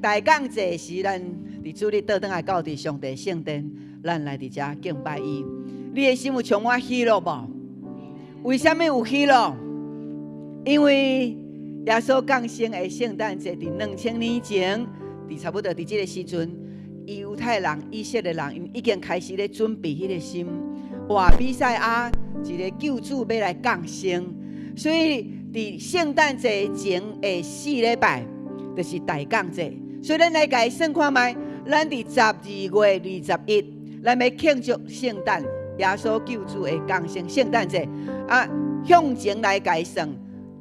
大降節是咱佇主日倒轉來到佇上帝聖殿，咱來佇遮敬拜伊。你的心有充滿喜樂無？為啥物有喜樂？因為耶穌降生的聖誕節，佇2000年前，佇差不多佇這个時陣，猶太人、以色列人，𪜶已經開始咧準備彼个心，哇！彌賽亞一个救主欲來降生，所以佇聖誕節前的4禮拜，就是大降節。所以咱來共伊算看覓，咱佇12月21，咱欲慶祝聖誕，耶穌救主的降生，聖誕節啊，向前來共伊算，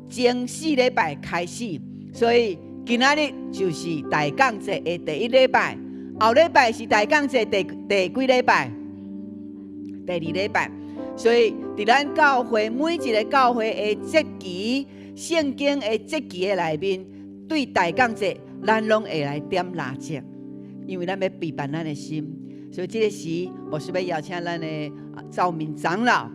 前四禮拜開始，所以今仔日就是大降節的第一禮拜，後禮拜是大降節第幾禮拜？第二禮拜。所以佇咱教會每一个教會的節期，聖經的節期的內面，對大降節，咱攏會來點蠟燭，因為咱欲備辦咱的心。所以這个時，牧師欲邀請咱的趙明長老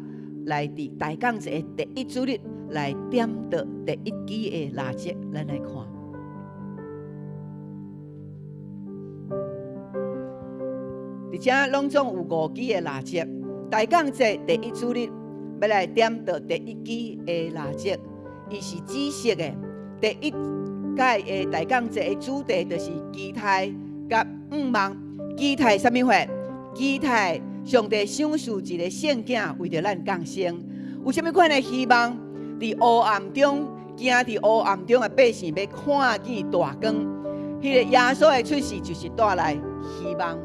來佇大降節的第一主日來點著第一支的蠟燭，咱來看。佇遮攏總有五支的蠟燭，大降節第一主日欲來點著第一支的蠟燭，伊是紫色的。第一屆的大降節的主題就是期待佮向望。期待啥物貨？期待上帝賞賜一个聖囝為著咱降生。有啥物款的希望？佇黑暗中，行佇黑暗中的百姓欲看見大光。彼个耶穌的出世就是帶來希望。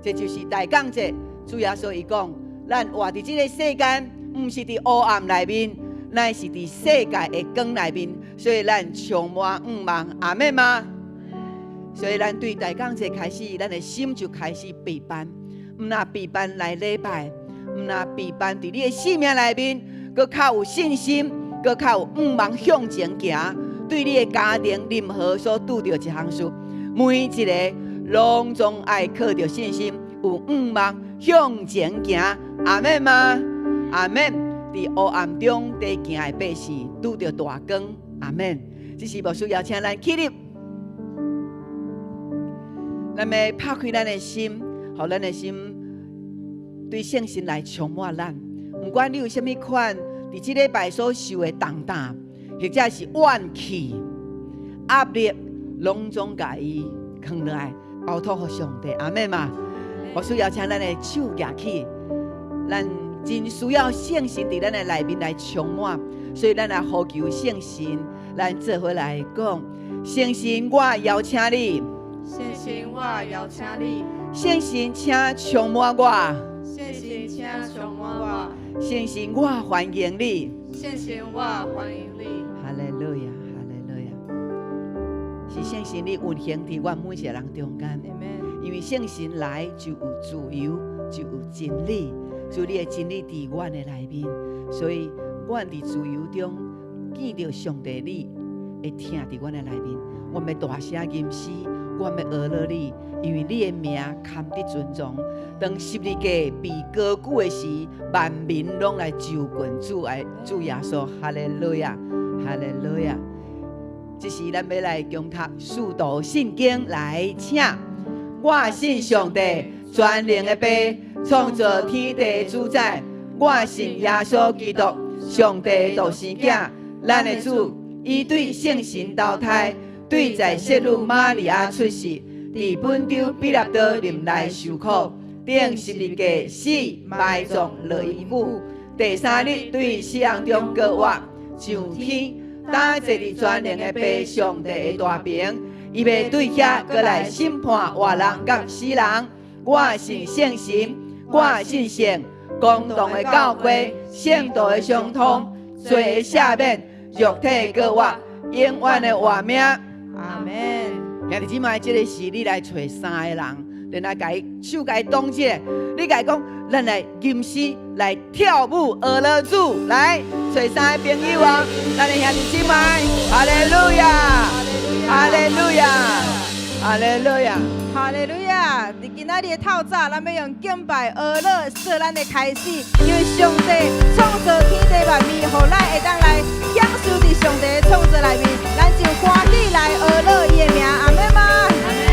這就是大降節，主耶穌伊講：咱活佇這个世間，毋是佇黑暗內面，乃是佇世界的光內面，所以咱充滿向望，阿們嗎？所以咱對大降節開始，咱的心就開始備辦，毋若備辦來禮拜，毋若備辦佇你的生命內面，閣較有信心，閣較有向望向前行，對你的家庭任何所拄著一項事，每一个攏總愛靠著信心，有向望向前行，阿們嗎？阿們。佇黑暗中佇行的百姓，拄著大光，阿們。這時牧師邀請咱起立，咱欲拍開咱的心，予咱的心對聖神來充滿咱。毋管你有啥物款，佇這禮拜所受的重擔，或者是怨氣、壓力，攏總共伊囥落來，交託予上帝，阿們嗎？牧師邀請咱的手舉起，咱真需要聖神佇咱的內面來充滿，所以咱來呼求聖神，咱做伙來講：聖神，我邀請你；聖神，我邀請你；聖神，請充滿我；聖神，請充滿我；聖神，我歡迎你；聖神，我歡迎你。哈利路亞，哈利路亞。是聖神，你運行佇阮每一个人中間，因為聖神來就有自由，就有真理。主你的真理佇阮的內面，所以阮佇自由中見著上帝你的疼佇阮的內面。阮欲大聲吟詩，阮欲呵咾你，因為你的名堪得尊榮。當十字架被高舉的時，萬民攏來就近主愛主耶穌。哈利路亞，哈利路亞。這時咱欲來共讀使徒信經來，請。我信上帝，全能的父，創造天地的主宰。我信耶穌基督，上帝獨生囝，咱的主。伊對聖神投胎，對在聖女瑪利亞出世，佇本丟彼拉多任內受苦，釘十字架死埋葬落陰府，第三日對死人中復活，上天，擔坐佇全能的父上帝的大爿。伊欲對遐閣來審判活人佮死人。我信聖神，我信聖公同的教會，聖徒的相通，罪的赦免，肉體的復活，永遠的活命。阿們。兄弟姊妹，這个時你來揣三个人，然後共伊手共伊擋者，你共伊講，咱來吟詩，來跳舞，呵咾主，來揣三個朋友啊，咱的兄弟姊妹，哈利路亞，哈利路亞，哈利路亞，哈利路亞！佇今仔日的透早，咱欲用敬拜呵咾做咱的開始，因為上帝創造天地萬物，予咱會當來享受佇上帝的創造內面，咱就歡喜來呵咾伊的名，阿們嗎？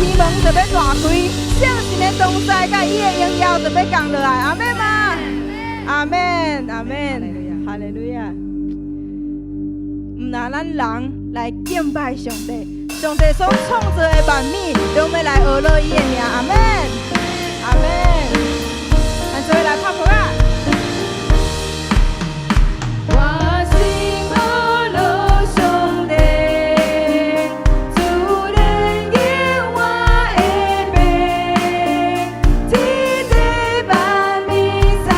天門就欲大開，聖神的同在佮伊的榮耀就欲降落來，阿們嗎？阿們，阿們，哈利路亞。毋但咱人來敬拜上帝，上帝所創造的萬物，攏欲來呵咾伊的名，阿們，阿們。咱做伙來拍噗仔。我心呵咾上帝，自然應我的命，天地萬物三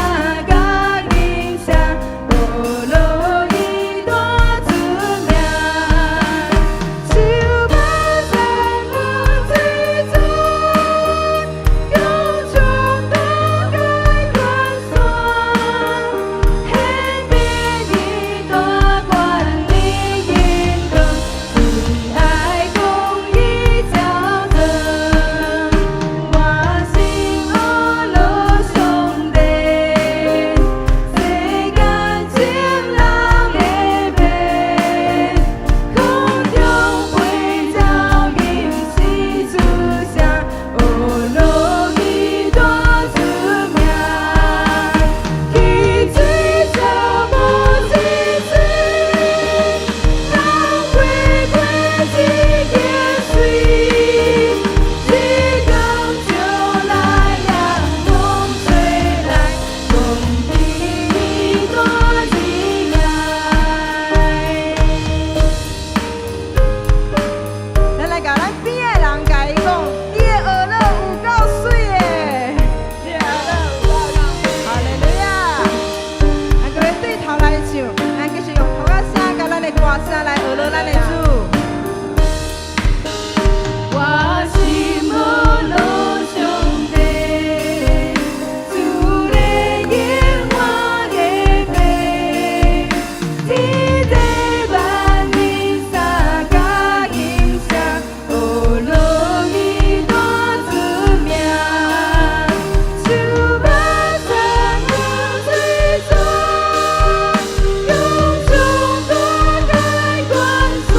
角形聲，呵咾伊大出名。樹木山岳水泉，勇闖大海關山，顯明伊大權力榮光，慈愛公義昭彰。我心呵咾上帝，世間眾人的命，空中飛鳥吟詩出聲，呵咾伊大出名。溪水草木青翠，人花果子結穗，日光照來陽風吹來，講起伊大慈愛。咱來共咱邊的人共伊講，你的呵咾有夠媠的，你的呵咾有夠媠，哈利路亞！咱閣欲對頭來唱，咱繼續用噗仔聲佮咱的歌聲來呵咾咱的主。我心呵咾上帝，自然應我的命，天地萬物三角形聲，呵咾伊大出名。樹木山岳水泉，勇闖大海關山，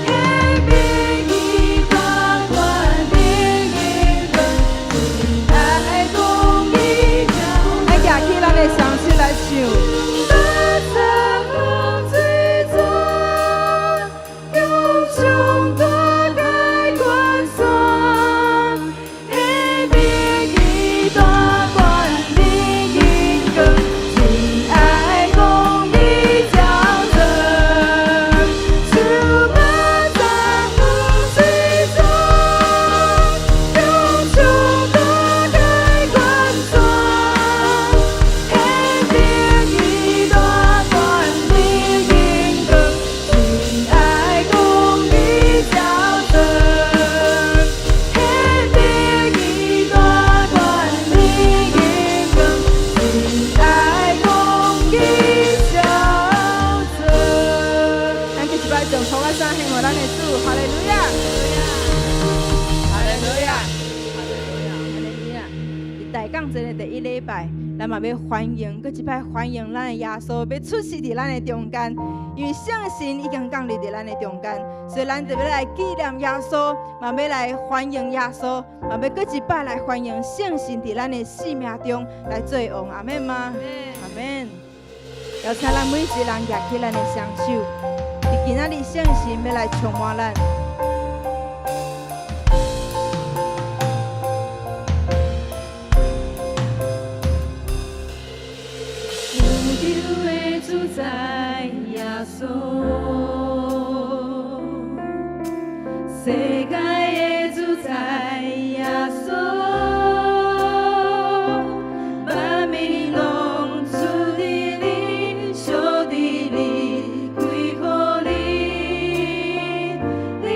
顯明伊大權力榮光，慈愛公義昭。來舉起咱的雙手來唱。山岳水泉，勇闖大海關山，顯明伊大權力榮光，慈愛公義昭彰。樹木山岳水泉，勇闖大海關山，顯明伊大權力榮光，慈愛公義昭彰。顯明伊大權力榮光，慈愛公義昭彰。咱繼續擺將噗仔聲獻予咱的主，哈利路亞！哈利路亞！哈利路亞！哈利路亞！佇大降節的第一禮拜，咱嘛欲歡迎，閣一擺歡迎咱的耶穌欲出世佇咱的中間，因為聖神已經降臨佇咱的中間，所以咱就欲來紀念耶穌，嘛欲來歡迎耶穌，嘛欲閣一擺來歡迎聖神佇咱的生命中來做王，阿們嗎？阿們。邀請咱每一個人舉起咱的雙手，佇今仔日聖神欲來充滿咱。宇宙的主宰耶穌，世界的主宰耶穌，萬物攏出佇你，屬佇你，歸予你，你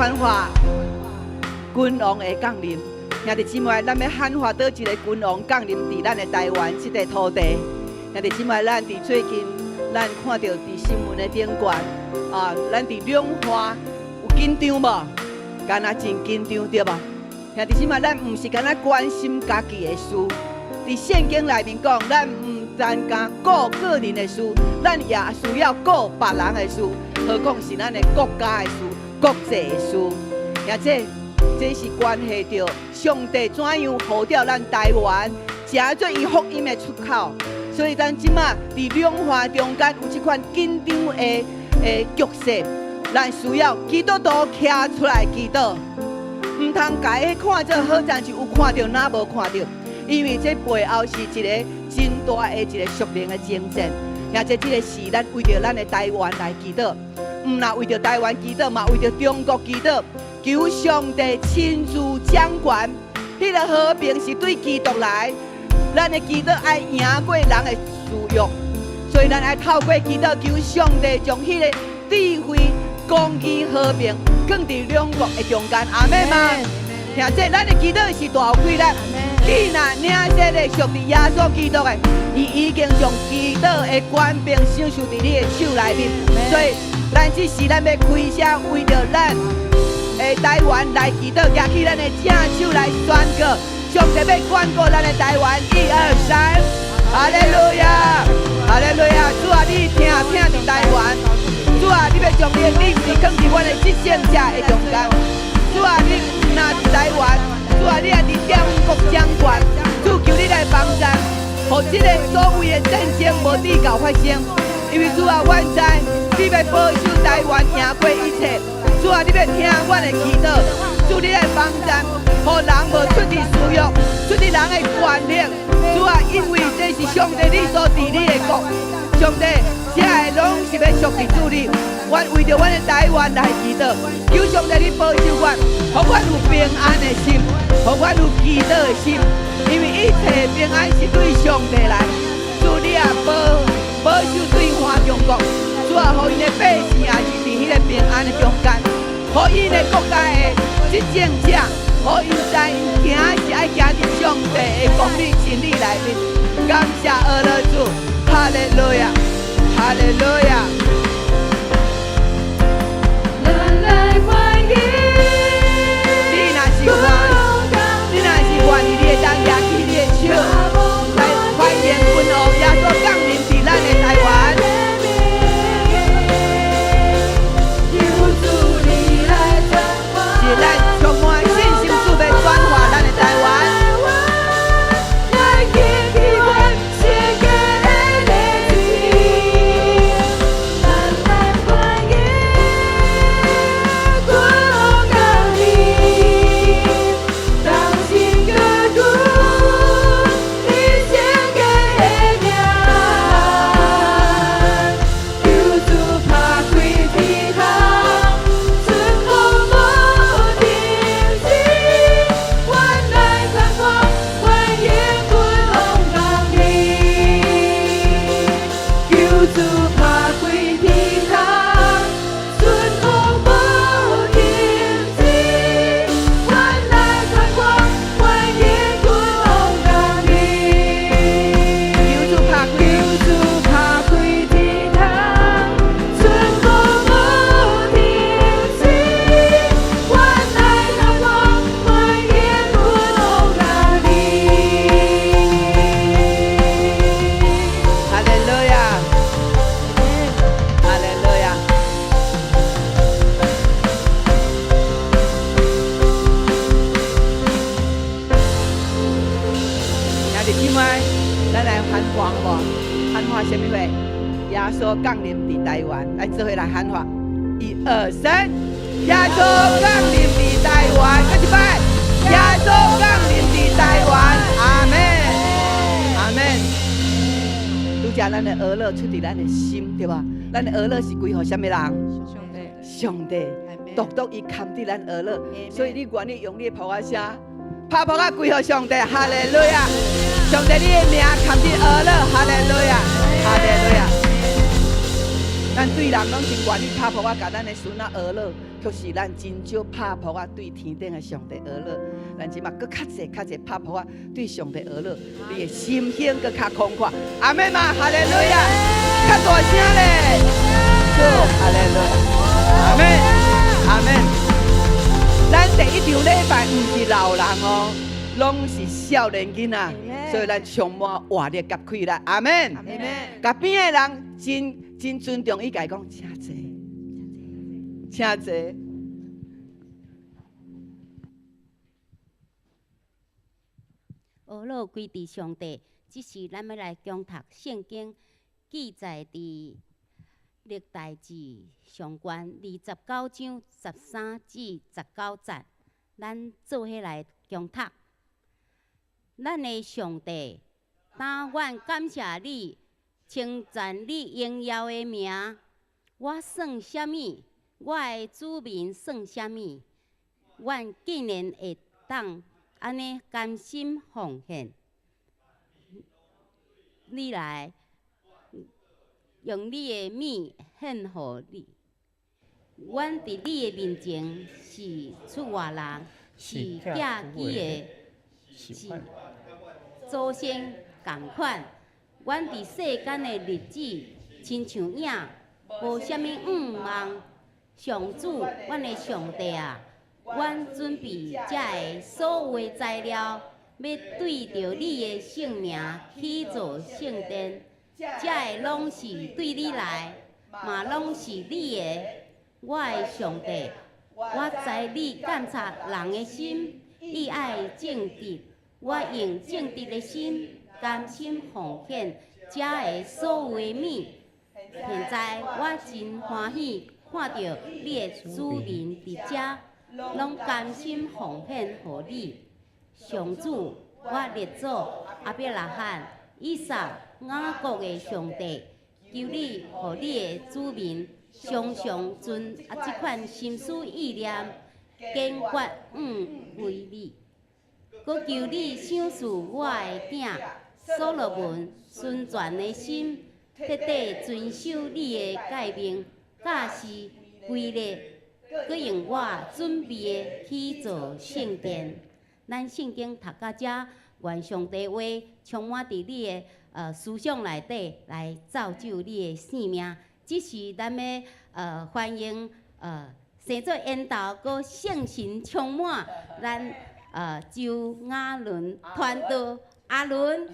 傳話君王的降臨。兄弟姊妹，咱欲喊話佗一个君王降臨佇咱的台灣這塊土地。兄弟姊妹，咱佇最近，咱看著佇新聞的頂懸啊，咱佇兩岸有緊張無？敢若真緊張對無？兄弟姊妹，咱毋是干焦關心家己的事。佇聖經內面講，咱毋單干顧個人的事，咱也需要顧別人的事，何況是咱的國家的事、國際的事。而且這是關係著上帝怎樣呼召咱台灣，成做伊福音的出口。所以咱這馬佇兩岸中間有這款緊張的局勢，咱需要基督徒徛出來祈禱，毋通共伊看做好像是有看著，若無看著。因為這背後是一个真大的一个屬靈的征戰，而且這个是咱為著咱的台灣來祈禱，毋但為著台灣祈禱，嘛為著中國祈禱，求上帝親自掌權。彼个和平是對基督來，咱的祈禱愛贏過人的私欲，所以咱愛透過祈禱求上帝將彼个智慧、公義、和平放佇兩國的中間。阿們嗎？聽這，咱的祈禱是大有氣力。既然領洗禮屬佇耶穌基督的，伊已經將祈禱的權柄賞賜佇你的手內面，所以咱這時咱欲開聲為著咱的台灣來祈禱，舉起咱的正手來宣告，上帝欲眷顧咱的台灣。一二三，哈利路亞，哈利路亞！主啊，你疼疼佇台灣，主啊，你欲將你的臨在放佇阮的執政者的中間，主啊，你毋但佇台灣。主啊，你也佇中國掌權，主求你來幫贊，予這个所謂的戰爭無至到發生。因為主啊，阮知你欲保守台灣贏過一切。主啊，你欲聽阮的祈禱，主你來幫贊，予人無出佇私欲，出佇人的權力。主啊，因為這是上帝你所治理的國，上帝，這个攏是欲屬佇主你。阮為著阮的台灣來祈禱，求上帝你保守阮，予阮有平安的心，予阮有祈禱的心，因為一切平安是對上帝來。主你也保守對岸中國，主啊，予𪜶的百姓也是佇彼个平安的中間，予𪜶的國家的執政者，予𪜶知𪜶行是愛行佇上帝的公義真理內面。感謝阿樂主，哈利路亞，哈利路亞。咱來歡迎你若是願，你若是願意，你會當舉起你的手來歡迎君王耶穌降臨佇咱的台灣。求主你來轉化，是咱充滿信心，主欲轉化咱的台灣。來興起阮聖潔的禮咱來歡迎君王降臨，同心高舉你聖潔的名，求主拍開天窗，春風無停止，阮來傳播歡迎君王降臨。求主拍開天窗，春風無停止，阮來傳播歡迎君王降臨。求主拍開，求主拍開天窗，春風無停止，阮來傳播歡迎君王降臨。哈利路亞，哈利路亞。兄弟姊妹，咱來喊話好無？喊話啥物話？耶穌降臨佇台灣，來做伙來喊話。一二三，耶穌降臨佇台灣，閣一擺，耶穌降臨佇台灣，阿們，阿們。拄才咱的訛樂出佇咱的心，對無？咱的訛樂是歸予啥物人？上帝，上帝，獨獨伊堪得咱訛樂，所以你願意用你的噗仔聲，拍噗仔歸予上帝，哈利路亞！上帝，你的名堪得訛樂，哈利路亞，哈利路亞。咱對人攏真願意拍噗仔，共咱的孫仔訛樂，卻是咱真少拍噗仔對天頂的上帝學樂。咱這馬閣較濟較濟拍噗仔對上帝學樂，你的心胸閣較寬闊。阿們嗎？哈利路亞！較大聲咧！好，哈利路亞！阿們，阿們。咱第一場禮拜毋是老人哦，攏是少年囡仔，所以咱充滿活力佮氣力。阿們。阿們。共邊的人真真尊重伊，共伊講請坐，請坐。呵樂歸佇上帝，這時咱欲來恭讀聖經記載佇歷代志上卷29章13至19節，咱做伙來恭讀。咱的上帝，當阮感謝你，稱讚你榮耀的名。我算啥物？我的子民算啥物？阮竟然會當按呢甘心奉獻你來，用你的物獻予你。阮佇你的面前是出外人，是寄居的，是祖先仝款。阮佇世間的日子，親像影，無啥物向望。上主，阮的上帝啊，阮準備這个所有的材料，欲對著你的聖名起造聖殿。這个攏是對你來，嘛攏是你的。我的上帝，我知你鑒察人的心，你愛正直。我用正直的心，甘心奉獻這个所有的物。現在我真歡喜看著你的子民佇遮，攏甘心奉獻予你。上主，我列祖亞伯拉罕、以撒、雅各的上帝，求你予你的子民常常存啊這款心思意念，堅決向為你。閣求你賞賜我的囝所羅門純全的心，徹底遵守你的誡命、教示、規例，閣用我準備的起造聖殿。咱聖經讀到遮，願上帝話充滿佇你的思想內底，來造就你的生命。這時咱欲歡迎生做緣投，閣聖神充滿咱周亞倫傳道阿倫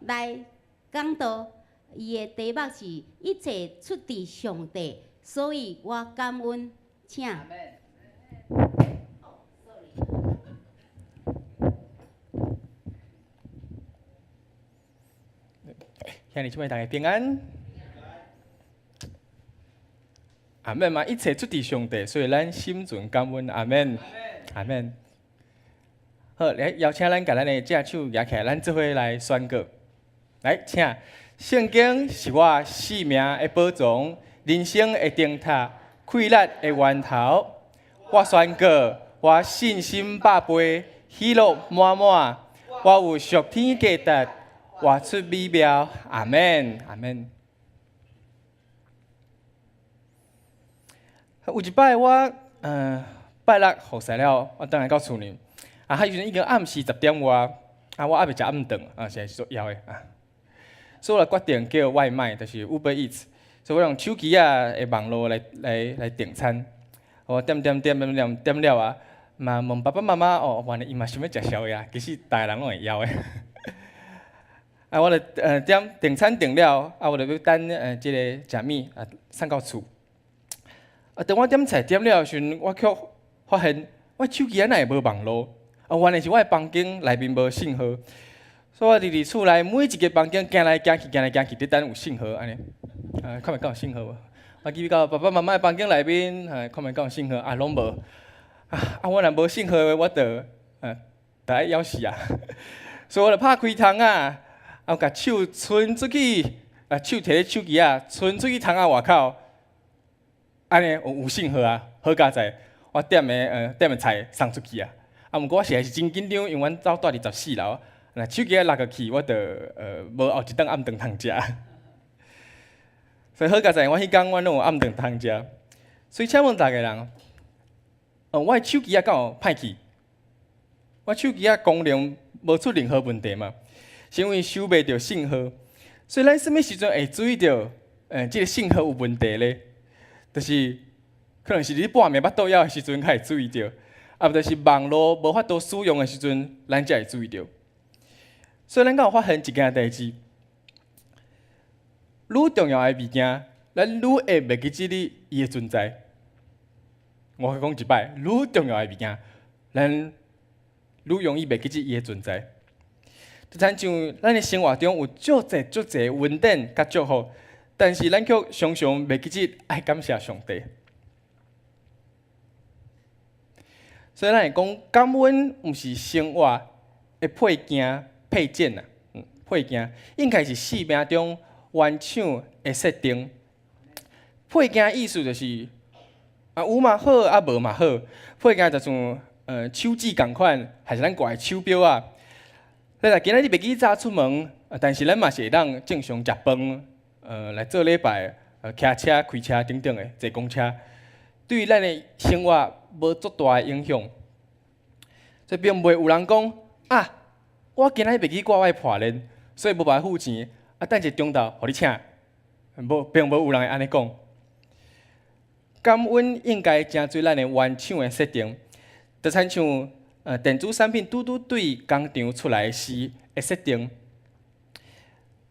來講道，伊的題目是一切出佇上帝，所以我感恩，請。兄弟姊妹，大家平安。阿們嘛，一切出佇上帝，所以咱心存感恩。阿們，阿們。好，來邀請咱共咱的正手舉起來，咱做伙來宣告。來，請。聖經是我性命的寶藏，人生的燈塔，氣力的源頭。我宣告，我信心百倍，喜樂滿滿。我有屬天價值，活出美妙。阿們，阿們。有一擺我，拜六服侍了，我轉來到厝呢。啊，彼時陣已經暗時10點外，啊，我猶未食暗頓，啊，實在是足枵的啊。所以我就決定叫外賣，就是 Uber Eats。所以我用手機仔的網路來來來訂餐。我點點點點點點了啊，嘛問爸爸媽媽哦，原來伊嘛想欲食宵夜，其實逐个人攏會枵的。啊，我就點訂餐訂了，啊，我就欲等這个食物啊送到厝。啊，當我點菜點了的時陣，我卻發現我手機仔哪會無網路？啊，原來是我的房間內面無信號，所以我佇佇厝內每一个房間行來行去，行來行去，佇等有信號按呢。啊，看覓敢有信號無？我入去到爸爸媽媽的房間內面，啊，看覓敢有信號，啊，攏無。啊，啊，我若無信號的，我就就愛枵死啊！所以我就拍開窗仔，啊，共手伸出去，啊，手提咧手機仔，伸出去窗仔外口，按呢有有信號啊，好佳哉，我點的菜送出去啊。啊，毋過我實在是真緊張，因為阮兜住佇14樓，若手機仔落落去，我就無後一頓暗頓通食。所以好佳哉，我彼工阮攏有暗頓通食。所以請問逐家人，我的手機仔敢有歹去？我手機仔功能無出任何問題嘛？是因為收袂著信號。所以咱啥物時陣會注意著，這個信號有問題咧？就是可能是你半暝腹肚枵的時陣較會注意著，啊，無就是網路無法度使用的時陣，咱才會注意著。所以咱敢有發現一件代誌？愈重要的物件，咱愈會袂記得伊的存在。我閣講一擺，愈重要的物件，咱愈容易袂記得伊的存在。就親像咱的生活中有足濟足濟恩典佮祝福，但是咱卻常常袂記得愛感謝上帝。所以咱會講感恩，毋是生活的配件配件啊，配件應該是生命中原廠的設定。配件意思就是啊，有嘛好，啊無嘛好。配件就像手指仝款，還是咱掛的手錶仔。咱若今仔日袂記早出門，但是咱嘛是會當正常食飯，來做禮拜，騎車、開車等等的，坐公車，對於咱的生活無足大的影響。所以並袂有人講啊，我今仔日袂記掛我的破鏈，所以無辦法付錢。啊，等一個鐘頭，予你請。無，並無有人會按呢講。感恩應該成做咱的原廠的設定，就親像電子產品拄拄對工廠出來時的設定。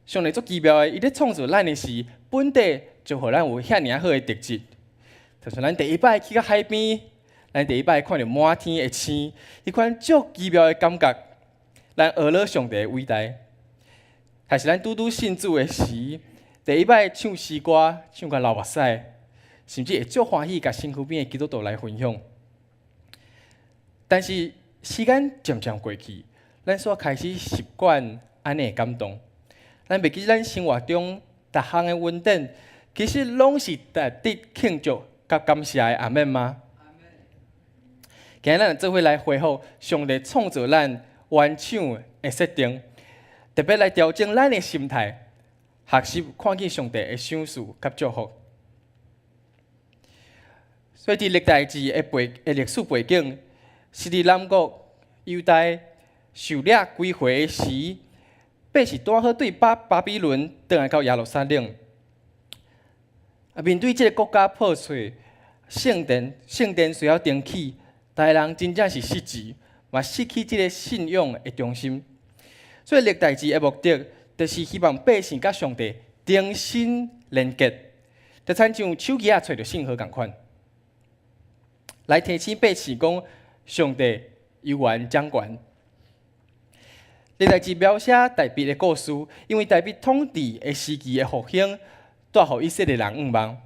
上帝足奇妙的，伊咧創造咱的時，本底就予咱有遐爾仔好的特質。就像咱第一擺去到海邊，咱第一擺看著滿天的星，彼款足奇妙的感覺，咱學了上帝的偉大。還是咱拄拄信主的時，第一擺唱詩歌，唱甲流目屎，甚至會足歡喜，共身軀邊的基督徒來分享。但是時間漸漸過去，咱煞開始習慣按呢的感動。咱袂記咱生活中逐項的恩典，其實攏是值得慶祝佮感謝的。阿們嗎？今日咱做伙來恢復上帝創造咱原廠的設定，特別來調整咱的心態，學習看見上帝的賞賜佮祝福。所以，佇歷代志的背的歷史背景，是佇南國猶大受掠歸回時，百姓拄好對巴巴比倫轉來到耶路撒冷。啊，面對這個國家破碎，聖殿需要重起，逐个人真正是失志，嘛失去這個信仰的中心。所以歷代志的目的，就是希望百姓佮上帝重新連結，就親像手機仔揣著信號仝款，來提醒百姓講上帝猶原掌權。歷代志描寫大衛的故事，因為大衛統治的時期的復興，帶予以色列人向望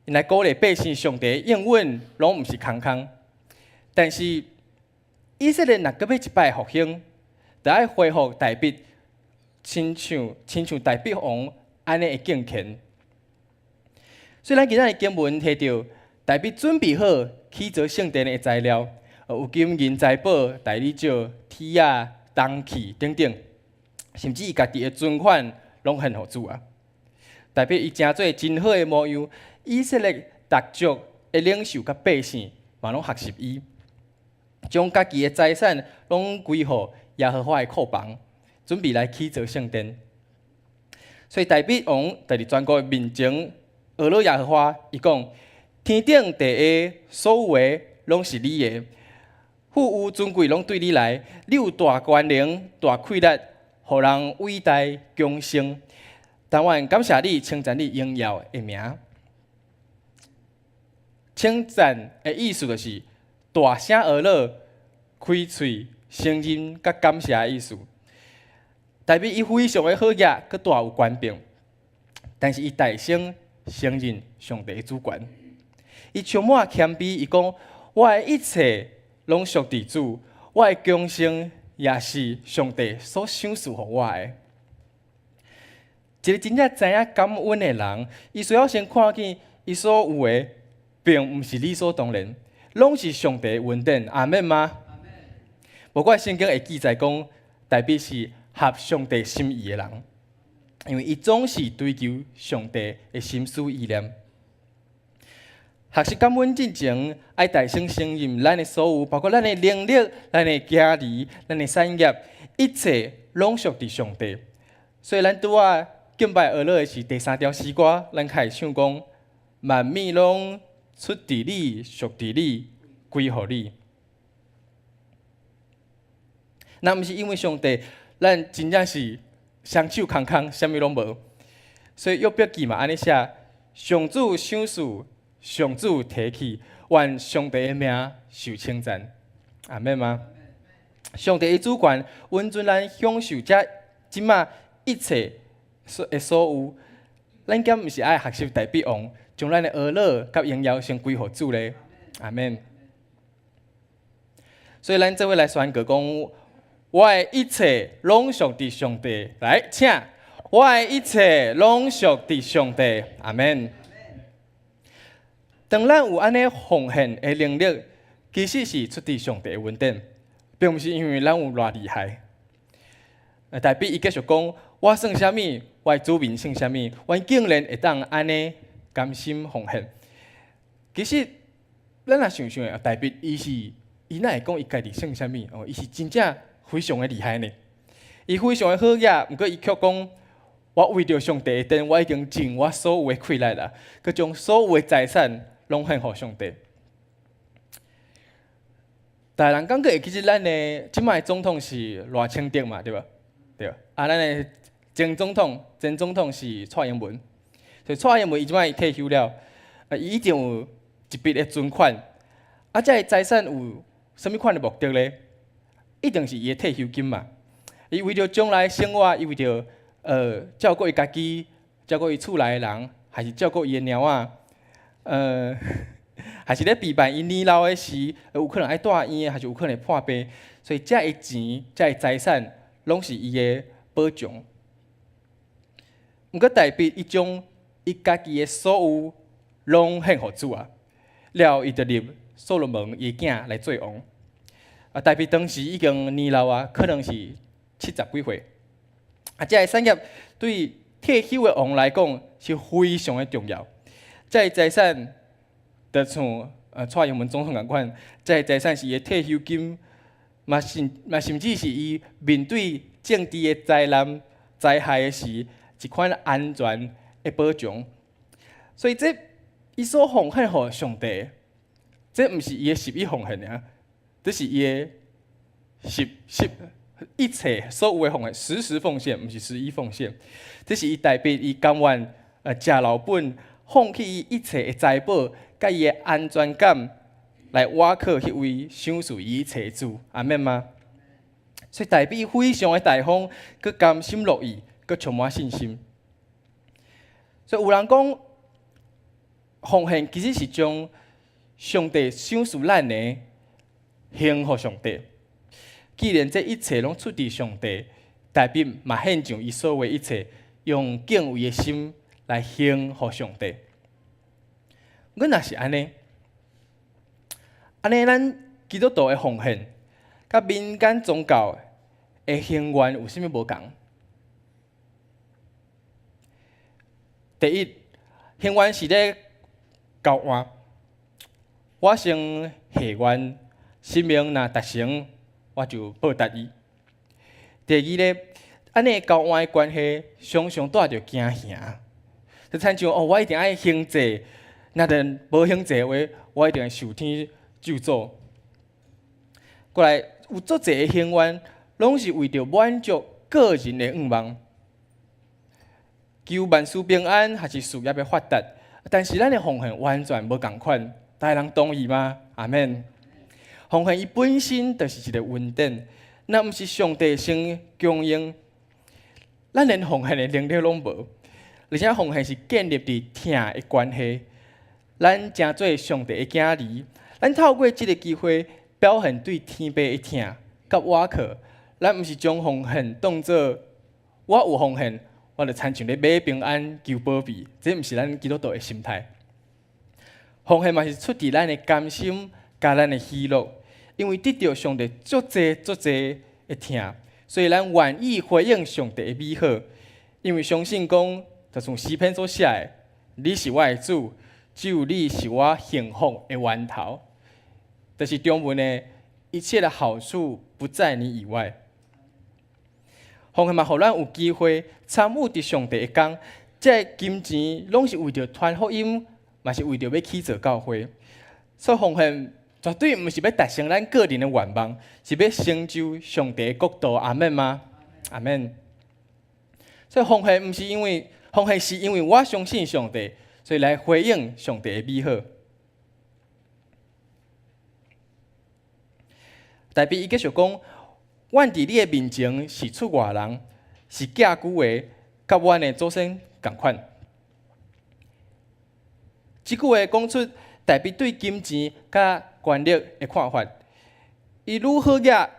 ，𪜶來鼓勵百姓上帝應允，攏毋是空空。但是以色列若閣欲一擺復興，就愛恢復大衛，親像大衛王按呢的敬虔。所以咱今仔日經文提著，大衛準備好起造聖殿的材料，有金銀財寶、大理石、鐵仔、銅器等等，甚至伊家己的存款攏獻予主啊！大衛伊成做真好的模樣，以色列逐族的領袖佮百姓嘛攏學習伊，將家己的財產攏歸予耶和華的庫房，準備來起造聖殿。所以大衛王佇佇全國的面前呵咾耶和華，伊講：天頂地下所有的攏是你的，富有尊貴攏對你來，你有大權能、大氣力，予人偉大強盛。但願感謝你，稱讚你榮耀的名。稱讚的意思就是大聲呵咾、開喙承認佮感謝的意思。大衛伊非常的好額，閣大有權柄，但是伊大聲承認上帝的主權。伊充滿謙卑，伊講：我的一切攏屬佇主，我的強盛也是上帝所賞賜予我的。一個真正知影感恩的人，伊需要先看見伊所有的，並毋是理所當然，攏是上帝的恩典。阿們嗎？無怪聖經會記載講，大衛是合上帝心意的人，因為伊總是追求上帝的心思意念。學習感恩進前，愛大聲承認咱的所有，包括咱的能力、咱的囝兒、咱的產業，一切攏屬佇上帝。所以咱拄仔敬拜學落的是第三條詩歌，咱開始唱講：萬物攏出佇你，屬佇你，歸予你。若毋是因為上帝，咱真正是雙手空空，啥物攏無。所以約伯記嘛按呢寫：上主賞賜，上主提去，願上帝的名受稱讚。阿們嗎？上帝的主權允准咱享受這這馬一切所的所有。咱敢毋是愛學習大衛王，將咱的呵咾佮榮耀先歸予主咧？阿們。所以咱做伙來宣告講：我的一切攏屬佇上帝。來，請。我的一切攏屬佇上帝。阿們。當咱有按呢奉獻的能力，其實是出自上帝的恩典，並毋是因為咱有偌厲害。大衛伊繼續講：我算啥物？我的子民算啥物？阮竟然會當按呢甘心奉獻。其實，咱若想想，大衛伊是伊哪會講伊家己算啥物？哦，伊是真正非常的厲害呢。伊非常的好額，毋過伊卻講：我為著上帝的殿，我已經盡我所有的氣力啦，閣將所有的財產攏獻予上帝。大人感覺會記得咱的這擺總統是賴清德嘛，對無？對。啊，咱的前總統，前總統是蔡英文。所以蔡英文伊這擺退休了，啊，伊一定有一筆的存款。啊，這个財產有啥物款的目的咧？一定是伊的退休金嘛。伊為著將來生活，伊為著照顧伊家己，照顧伊厝內的人，還是照顧伊的貓仔，還是咧備辦伊年老的時，有可能愛蹛院的，還是有可能會破病，所以這个錢、這个財產，攏是伊的保障。毋過大衛伊將伊家己的所有攏獻予主啊，了後伊就立所羅門伊的囝來做王。啊，大衛當時已經年老啊，可能是70幾歲。啊，這个產業對退休的王來講是非常的重要。這个財產，就像蔡英文總統仝款，這个財產是伊的退休金，嘛甚嘛甚至是伊面對政治的災難災害的時，一款安全的保障。所以這伊所奉獻予上帝，這毋是伊的十一奉獻爾，這是伊的十十一切所有的奉獻，十十奉獻，毋是十一奉獻。這是伊代表伊甘願食老本，放棄伊一切的財寶，佮伊的安全感，來倚靠彼位賞賜伊一切的主，阿們嗎？所以大衛非常的大方，閣甘心樂意，閣充滿信心。所以有人講，奉獻其實是將上帝賞賜咱的還予上帝。既然這一切攏出自上帝，大衛嘛獻上伊所有的一切，用敬畏的心來還予上帝。阮若是按呢，按呢咱基督徒的奉獻，佮民間宗教的行願有啥物無仝？第一，行願是咧交換，我先下願，神明若達成，我就報答伊。第二咧，按呢交換的關係，常常帶著驚嚇，就親像哦，我一定愛行祭，若是無行祭的話，我一定會受天咒詛。過來有足濟的行願，攏是為著滿足個人的願望，求萬事平安，還是事業的發達。但是咱的奉獻完全無仝款，大家同意嗎？阿們。奉獻伊本身就是一個恩典，若毋是上帝先供應，咱連奉獻的能力攏無。而且奉獻是建立佇疼的關係，咱成做上帝的囝兒，咱透過這个機會表現對天父的疼佮倚靠。咱毋是將奉獻當做我有奉獻，我就親像咧買平安求保庇，這毋是咱基督徒的心態。奉獻嘛是出自咱的甘心佮咱的喜樂，因為得著上帝足濟足濟的疼，所以咱願意回應上帝的美好，因為相信講，就像詩篇所寫的，你是我的主，只有你是我幸福的源頭。就是中文的一切的好處不在你以外。奉獻嘛，予咱有機會參與佇上帝的工，這個金錢攏是為著傳福音，嘛是為著欲起造教會。所以奉獻絕對毋是欲達成咱個人的願望，是欲成就上帝的國度。阿們嗎？阿們。所以奉獻毋是因為奉獻，是因為我相信上帝，所以來回應上帝的美好。大衛伊繼續講。阮佇你的面前是出外人，是寄居的，佮阮的祖先仝款。這句話講出大衛對金錢佮權力的看法。伊愈好額，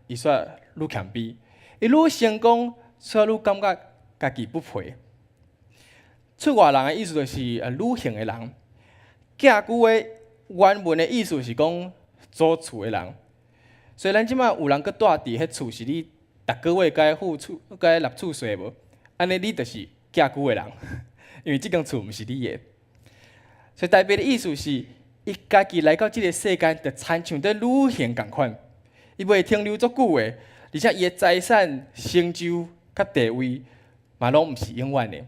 伊煞愈謙卑；伊愈成功，煞愈感覺家己不配。出外人的意思就是旅行的人。寄居的原文的意思是講租厝的人。所以咱這擺有人閣蹛佇彼厝，是你逐個月該付厝、該納厝稅無？按呢你就是寄居的人，因為這間厝毋是你的。所以大衛的意思是，伊家己來到這个世間，就親像佇旅行仝款，伊袂停留足久的，而且伊的財產、成就佮地位，嘛攏毋是永遠的，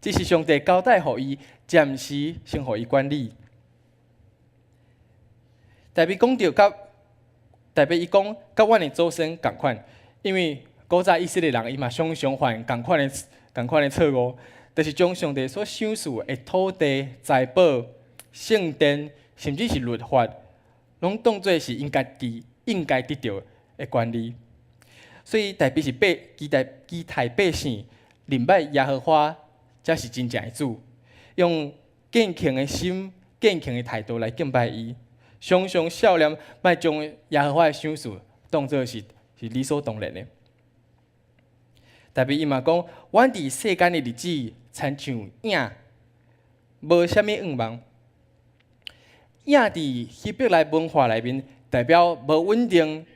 只是上帝交代予伊，暫時先予伊管理。大衛講著佮。大衛伊講，佮阮的祖先仝款，因為古早以色列人伊嘛常常犯仝款的仝款的錯誤，就是將上帝所賞賜的土地、財寶、聖殿，甚至是律法，攏當做是𪜶家己應該得著的權利。所以大衛是百期待期待百姓認捌耶和華，才是真正的主，用敬虔的心、敬虔的態度來敬拜伊。常常數念，莫將耶和華的賞賜當做是是理所當然的。大衛伊嘛講，阮佇世間的日子，親像影，無啥物願望。影佇希伯來文化內面，代表無穩定，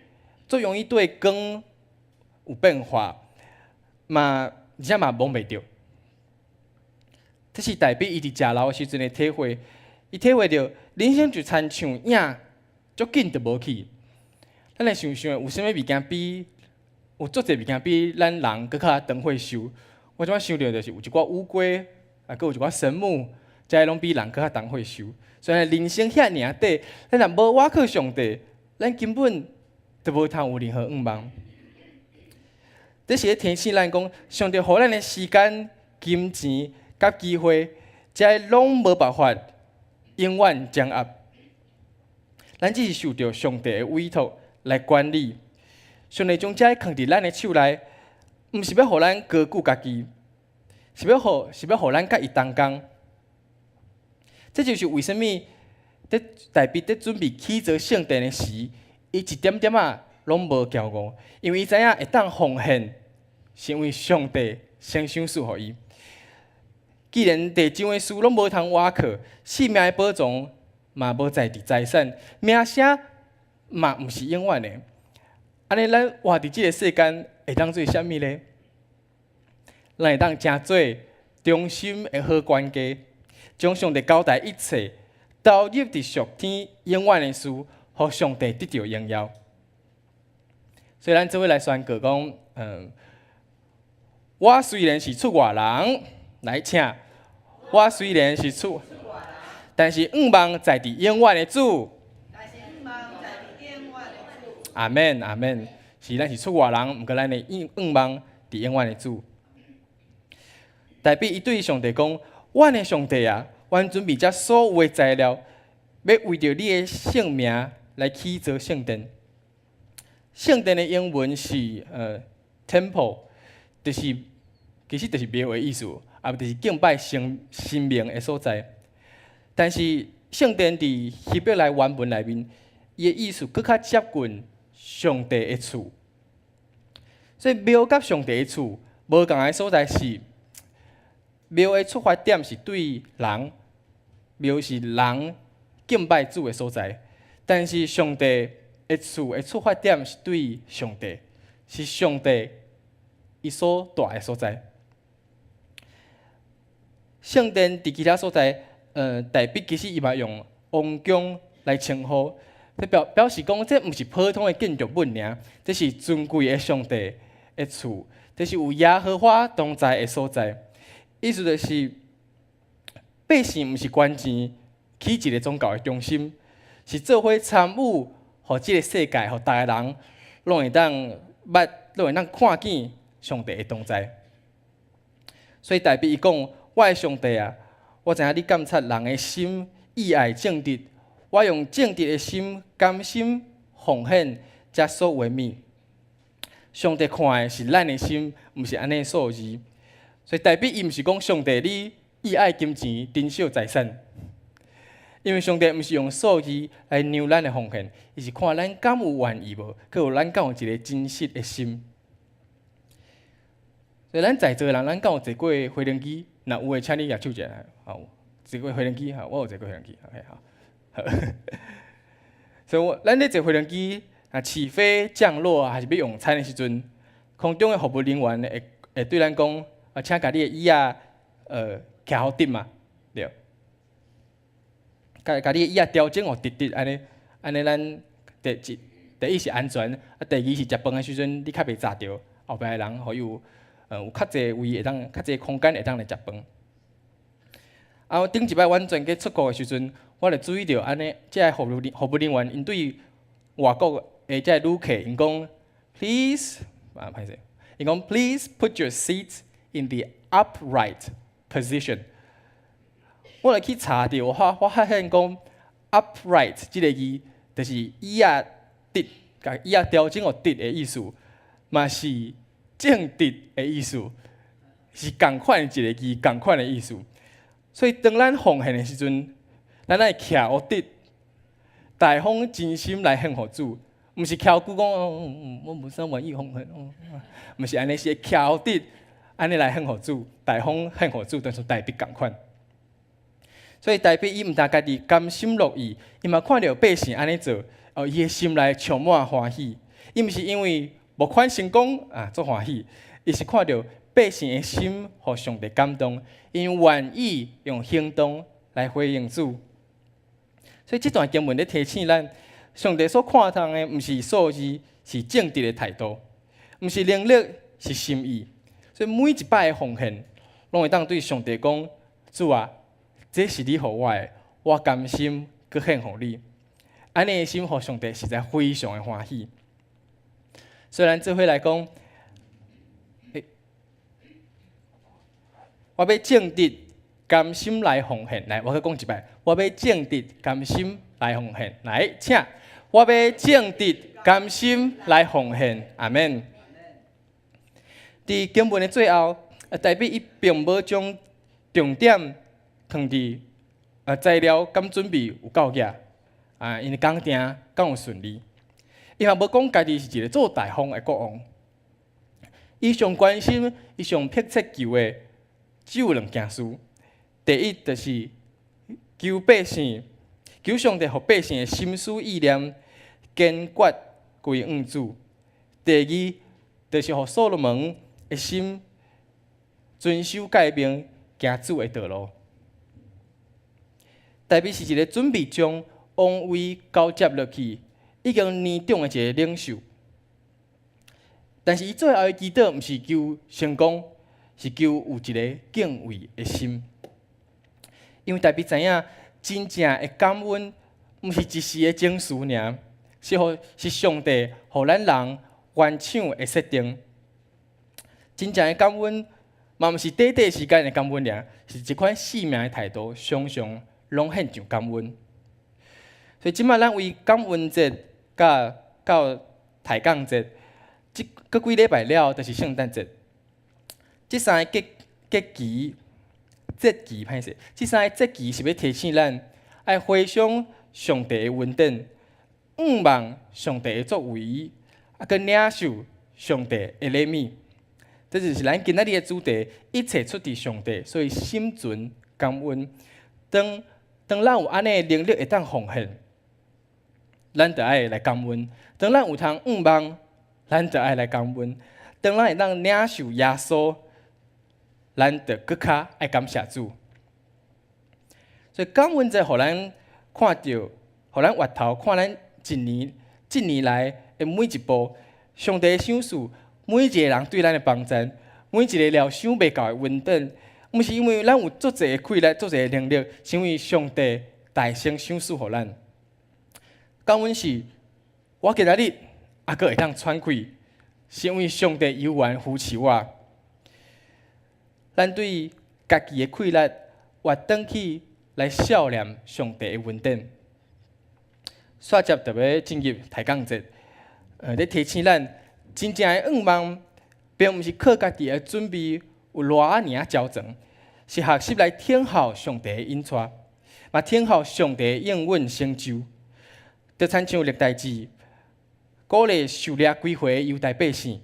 足容易對光有變化，嘛而且嘛摸袂著。這是大衛伊佇食老的時陣的體會，伊體會著人生就親像影，足緊就無去。咱來想想，有啥物物件比有足濟物件比咱人閣較長歲壽？我這擺想著就是有一寡烏龜，啊，閣有一寡神木，這攏比人閣較長歲壽。雖然人生遐爾仔短，咱若無倚靠上帝，咱根本就無通有任何願望。這是咧提醒咱講，上帝予咱的時間、金錢佮機會，這攏無辦法永遠掌握。咱只是受著上帝的委託來管理。上帝將這囥佇咱的手內，毋是欲予咱高舉家己，是欲予咱佮伊同工。這就是為啥物佇大衛佇準備起造聖殿的時，伊一點點仔攏無驕傲，因為伊知影會當奉獻，是因為上帝先賞賜予伊。既然地上的事攏無通倚靠，性命的保障嘛無在佇財產，名聲嘛毋是永遠的。按呢，咱活佇這个世間會當做啥物呢？咱會當成做忠心的好管家，將上帝交代一切投入佇屬天永遠的事，予上帝得著榮耀。所以咱做伙來宣告講，我雖然是出外人，來請，我雖然是出，但是向望在佇永遠的主。阿們，阿們，是咱是出外人，毋過咱的向望佇永遠的主。大衛伊對上帝講：阮的上帝啊，阮準備這所有的材料，欲為著你的聖名來起造聖殿。聖殿的英文是temple，就是其實就是廟的意思，啊，就是敬拜神神明的所在。但是聖殿佇希伯來原文內面，伊的意思閣較接近上帝的厝。所以廟佮上帝的厝無仝的所在是，廟的出發點是對人，廟是人敬拜主的所在。但是上帝的厝的出發點是對上帝，是上帝伊所蹛的所在。聖殿佇其他所在大衛其實伊嘛用王宮來稱呼，這表示講，這毋是普通的建築物爾，這是尊貴的上帝的厝，這是有耶和華同在的所在。意思就是，百姓毋是捐錢起一个宗教的中心，是做伙參與，予這个世界，予逐个人攏會當捌，攏會當看見上帝的同在。所以大衛伊講：我的上帝啊，我知影你監察人的心，意愛正直。我用正直的心，甘心奉獻這所有的物。上帝看的是咱的心，毋是按呢數字。所以大衛伊毋是講上帝你意愛金錢，珍惜財產。因為上帝毋是用數字來量咱的奉獻，伊是看咱敢有願意無，閣有咱敢有一个真實的心。所以咱在座的人，咱敢有坐過飛行機？若有的，請你舉手一下。好，坐過飛行機，哈，我有坐過飛行機。OK，好。所以我咱咧坐飛行機啊，起飛、降落啊，還是欲用餐的時陣，空中的服務人員會對咱講：啊，請共你的椅仔，徛予直嘛，對。共你的椅仔調整予直直按呢，按呢咱第一是安全，啊，第二是食飯的時陣你較袂閘著後壁的人，予伊有較濟位會當，較濟空間會當來食飯。啊，頂一擺阮全家出國的時陣，我就注意著按呢，這个服務人員𪜶對外國的這个旅客，𪜶講，Please，啊，歹勢，𪜶講，Please put your seats in the upright position。我來去查著，我發現講，upright 這个字，就是椅仔直，共椅仔調整予直的意思，嘛是正直的意思，是仝款的一个字，仝款的意思。所以當咱奉獻的時陣，咱愛徛予直，大方真心來獻予主，毋是翹骨講我無啥願意奉獻，毋是按呢，是徛予直，按呢來獻予主，大方獻予主，就像大衛仝款。所以大衛伊毋但家己甘心樂意，伊嘛看著百姓按呢做，哦，伊的心內充滿歡喜。伊毋是因為募款成功啊，足歡喜，伊是看著百姓的心予上帝感動，𪜶願意用行動來回應主。所以這段經文咧提醒咱，上帝所看重的毋是數字，是正直的態度；毋是能力，是心意。所以每一擺的奉獻，攏會當對上帝講：主啊，這是你予我的，我甘心閣獻予你。按呢的心，予上帝實在非常的歡喜。所以咱做伙來講，我欲正直甘心來奉獻。來，我閣講一擺，我欲正直甘心來奉獻。來，請，我欲正直甘心來奉獻。阿們。佇經文的最後，大衛伊並無將重點放佇材料敢準備有夠額，啊，𪜶的工程敢有順利。伊嘛無講家己是一个做大方的國王。伊上關心、伊上迫切求的，只有兩件事。第一，就是求百姓，求上帝予百姓的心思意念堅決歸向主。第二，就是予所羅門的心遵守誡命，行主的道路。大衛是一个準備將王位交接落去，已經年長的一个領袖。但是伊最後的祈禱，毋是求成功，是求有一个敬畏的心。因為大衛知影，真正的感恩，毋是一時的情緒爾，是上帝予咱人原廠的設定。真正的感恩，嘛毋是短短時間的感恩爾，是這款生命的態度，常常攏獻上感恩。所以這擺咱為感恩節佮到抬槓節，這閣幾禮拜了後，就是聖誕節。這三个節期，節期歹勢，這三个節期是欲提醒咱，愛回想上帝的恩典，向望上帝的作為，啊，閣領受上帝的禮物。這就是咱今仔日的主題，一切出佇上帝，所以心存感恩。當咱有按呢的能力會當奉獻，咱就愛來感恩；當咱有通向望，咱就愛來感恩；當咱會當領受耶穌，咱就閣較愛感謝主。所以感恩節，予咱看著，予咱回頭看咱一年、這年來的每一步，上帝的賞賜，每一个人對咱的幫贊，每一个料想袂到的恩典，毋是因為咱有足濟的氣力、足濟的能力，是因為上帝大聲賞賜予咱。感恩是，我今仔日猶閣會當喘氣，是因為上帝猶原扶持我。咱對家己的氣力，活轉去來數念上帝的恩典。煞接就欲進入抬槓節，咧提醒咱，真正的願望，並毋是靠家己的準備有偌仔爾仔周全，是學習來聽候上帝的引帶，嘛聽候上帝的應允成就。就親像歷代志，鼓勵受掠歸回的猶大百姓，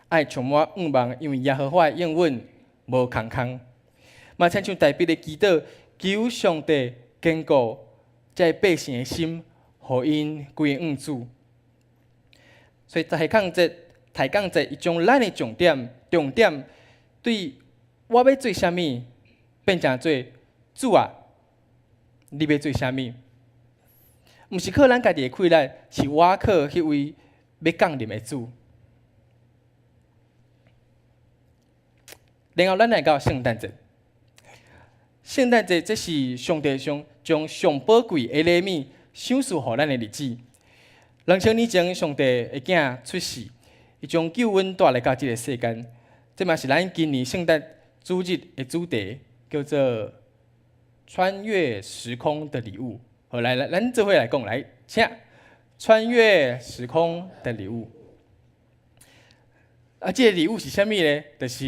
愛充滿願望，因為耶和華的應允無空空。嘛親像大衛的祈禱，求上帝堅固這个百姓的心，予𪜶歸向主。所以抬槓節，抬槓節，伊將咱的重點，重點對我欲做啥物，變成做主啊，你欲做啥物？毋是靠咱家己的氣力，是倚靠彼位欲降臨的主。然後咱來到聖誕節，聖誕節這是上帝上將上寶貴的禮物賞賜予咱的日子。2000年前，上帝的囝出世，伊將救恩帶來到這个世間。這嘛是咱今年聖誕主日的主題，叫做穿越時空的禮物。好，來來，咱做伙來講，來，請穿越時空的禮物。啊，這个禮物是啥物呢？就是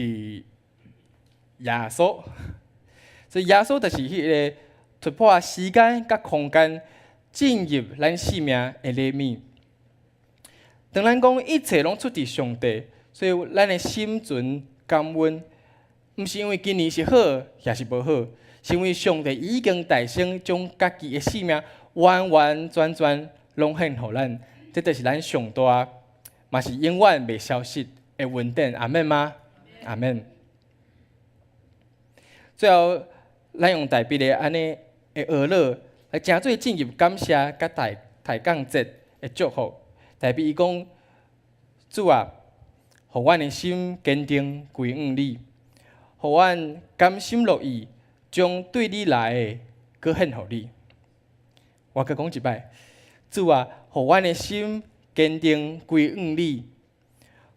耶穌。所以耶穌就是彼个突破時間佮空間，進入咱生命的禮物。當咱講一切攏出自上帝，所以咱的心存感恩，毋是因為今年是好，抑是無好，是因為上帝已經代先將家己的性命完完全全攏獻予咱，這就是咱上大，嘛是永遠袂消失的恩典。阿們嗎？阿們。最後，咱用大衛的按呢的哀樂來成做進入感謝佮抬抬槓節的祝福。大衛伊講：主啊，予阮的心堅定歸向你，予阮甘心樂意將對你來的閣獻予你。我閣講一擺：主啊，予阮的心堅定歸向你，予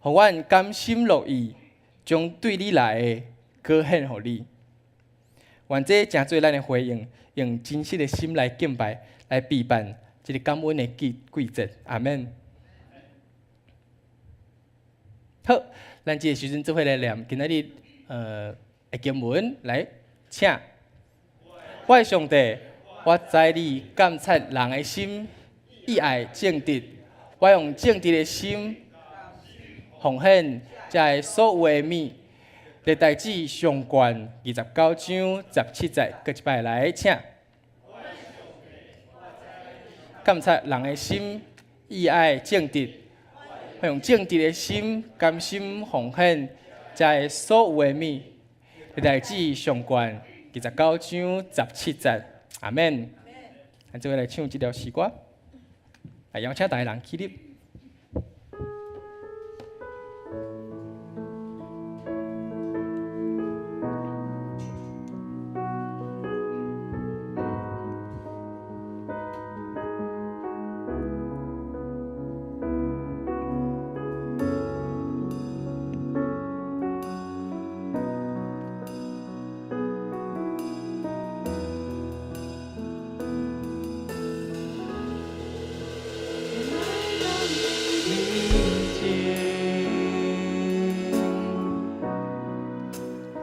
阮甘心樂意將對你來的閣獻予你。願這成做咱的回應，用真實的心來敬拜，來備辦這个感恩的季季節。阿們。好，咱這个時陣做伙來念今仔日的經文來，請。我的上帝，我知你監察人的心，意愛正直，我用正直的心奉獻這个所有的物。歷代志上卷29章17節，閣一擺來，請。監察人的心，意愛正直，我用正直的心甘心奉獻這个所有的物。歷代志上卷29章17節，阿們。咱做伙來唱這條詩歌，來邀請逐个人起立。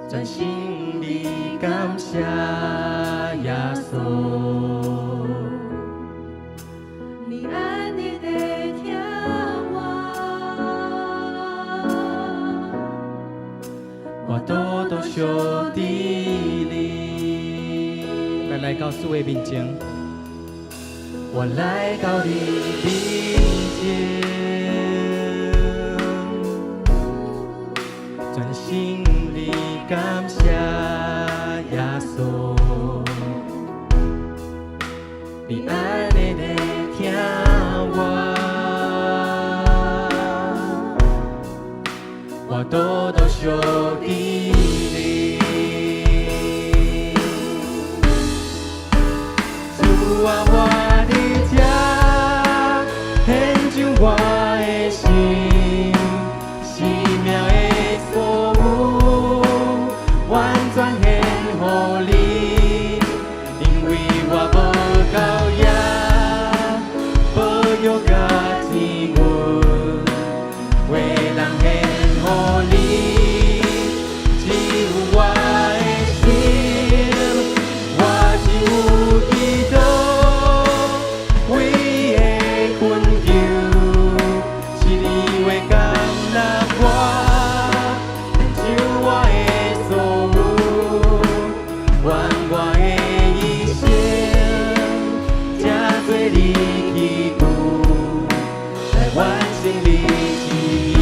全心地感謝耶穌，你按你的聽我，我多多相佇你。咱來到主的面前，我來到你面前，全心地感謝耶穌，你按呢來疼我，我倒倒相佇你。主啊，我佇這，獻上我的心，生命的所有，完全獻予你，因為我無夠額，保育佮天阮，袂當獻予你，只有我的心，我只有祈禱，唯一的懇求，是你話接納我，獻上我的所有，願我的一生，成做你器具，來完成你旨意。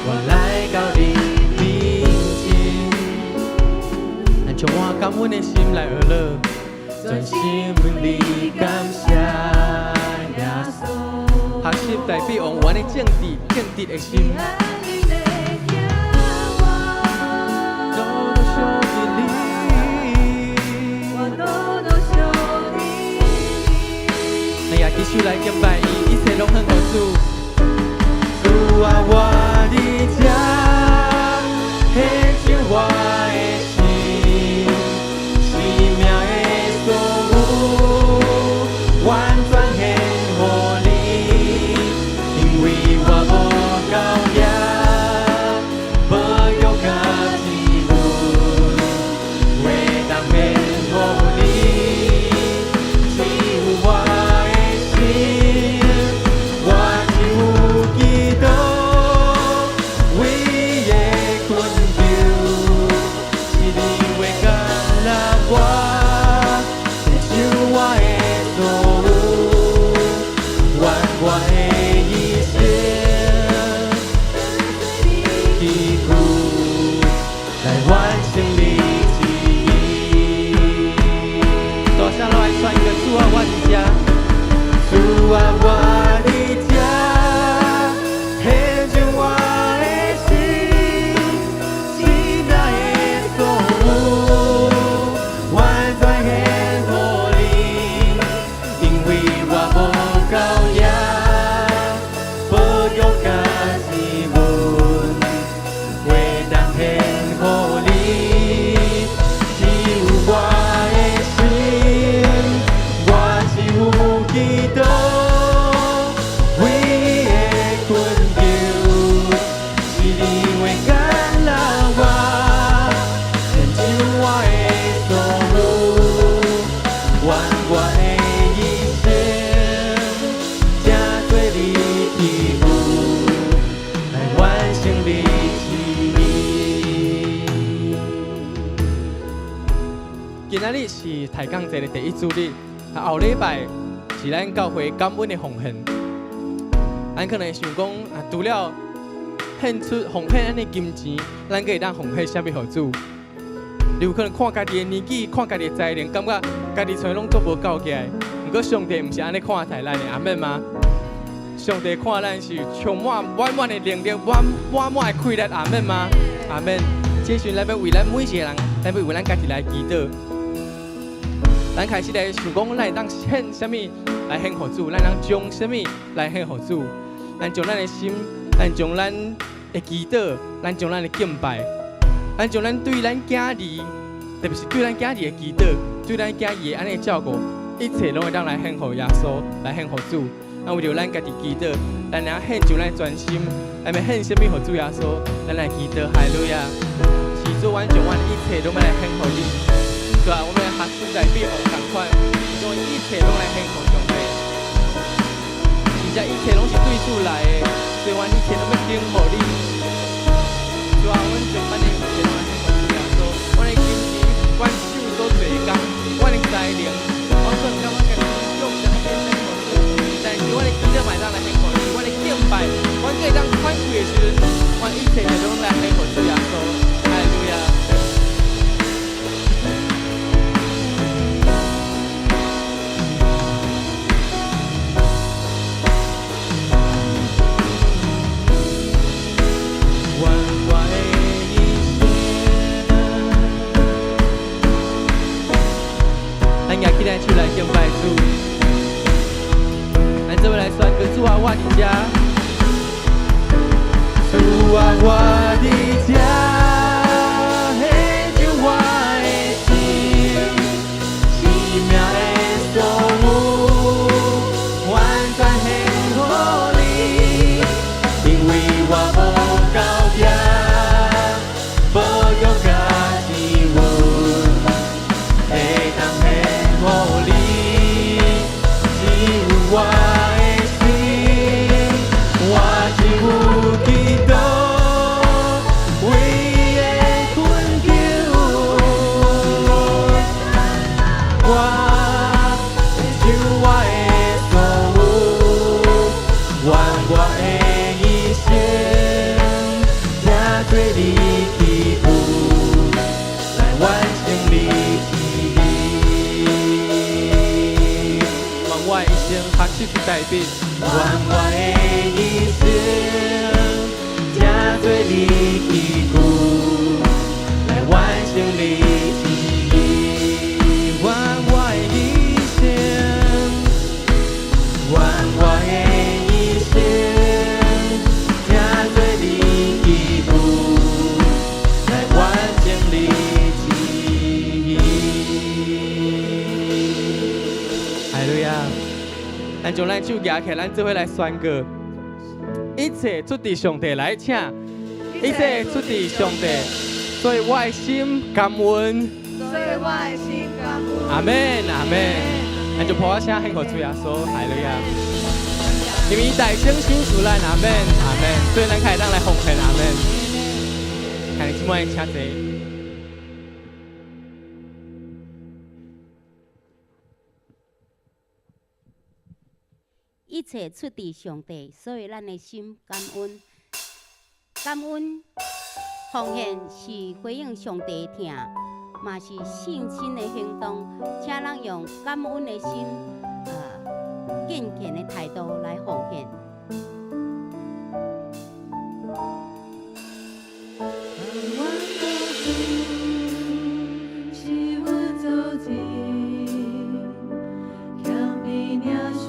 我來到你面前，咱充滿感恩的心來學樂，專心為你感謝耶穌。學習大衛王有按呢正直正直的心。倒倒相佇你。我倒倒相佇你。咱也繼續來敬拜伊，一切攏獻予主。主啊，我佇這，獻上我的心，生命的所有，完全獻予你，因為我無夠額，保育佮天阮，袂當獻予你，只有我的心，我只有祈禱，唯一的懇求，是你話接納我，獻上我的所有，願我的一生，器具來完成你旨意。大聲來宣告主啊，我佇這。主啊，我佇這，獻上我的心，生命的所有，完全獻予你，因為我無夠額，保育佮天阮，袂當獻予你，只有我的心，我只有祈禱，唯一的懇求，是你話接納我，獻上我的所有，願我的一生，成做你器具，來完成你旨意。今仔日是抬槓節的第一主日，啊後禮拜是咱教會感恩的奉獻。咱可能會想講啊，除了獻出奉獻按呢金錢，咱閣會當奉獻啥物予主？你有可能看家己的年紀，看家己的才能，感覺家己像攏足無夠額的。毋過上帝毋是按呢看待咱的，阿們嗎？上帝看咱是充滿滿滿的能力，滿滿滿的氣力，阿們嗎？阿們。這時陣咱欲為咱每一個人，咱欲為咱家己來祈禱。咱開始來想講，咱會當獻啥物來獻予主？咱當將啥物來獻予主？咱將咱的心，咱將咱的祈禱，咱將咱的敬拜，咱將咱對咱囝兒，特別是對咱囝兒的祈禱，對咱囝兒的按呢照顧，一切攏會當來獻予耶穌，來獻予主。咱為著咱家己祈禱，咱來獻上咱全心，咱欲獻啥物予主耶穌？咱來祈禱，哈利路亞！是主，阮將阮的一切攏欲來獻予你。主啊，我們來學習大衛王仝款，將一切攏來獻予上帝。真正一切攏是對主來的，所以阮一切攏欲獻予你。主啊，阮將咱的一切攏來獻予主耶穌。阮的金錢，阮手所做的工，阮的才能，我可能感覺家己用啥物獻予主，但是阮的祈禱嘛會當來獻予你，阮的敬拜，阮閣會當喘氣的時陣，阮一切就攏來獻予主耶穌。哈利路亞。咱手來敬拜主。咱做伙來宣告，主啊，我佇遮。主啊，我佇遮，獻上我的心，生命的所有，完全獻予你，因為我無夠力，無勇甲錢運，會當獻予你，只有我的心，我只有基督，唯一的懇求。我獻上我的所有，願我的一生，成做你器具，來完成你旨意。願我的一生學習去代筆，願我的一生，成做你器具，來完成你旨意。願我的一生，願我的一生，成做你器具，來完成你旨意。哈利路亞！咱將咱手舉起來，咱做伙來宣告：一切出自上帝來，請一切出自上帝，所以我的心感恩。所以我的心感恩。阿門，阿門。咱就破聲獻予主耶穌，哈利路亞！因為伊大聲賞賜咱，阿門，阿門。所以咱較會當來奉獻，阿門。看你這擺請坐。一切出自上帝，所以咱的心感恩。感恩奉獻是回應上帝的疼，嘛是信心的行動。請咱用感恩的心，敬虔的態度來奉獻。是阮祖先，謙卑領受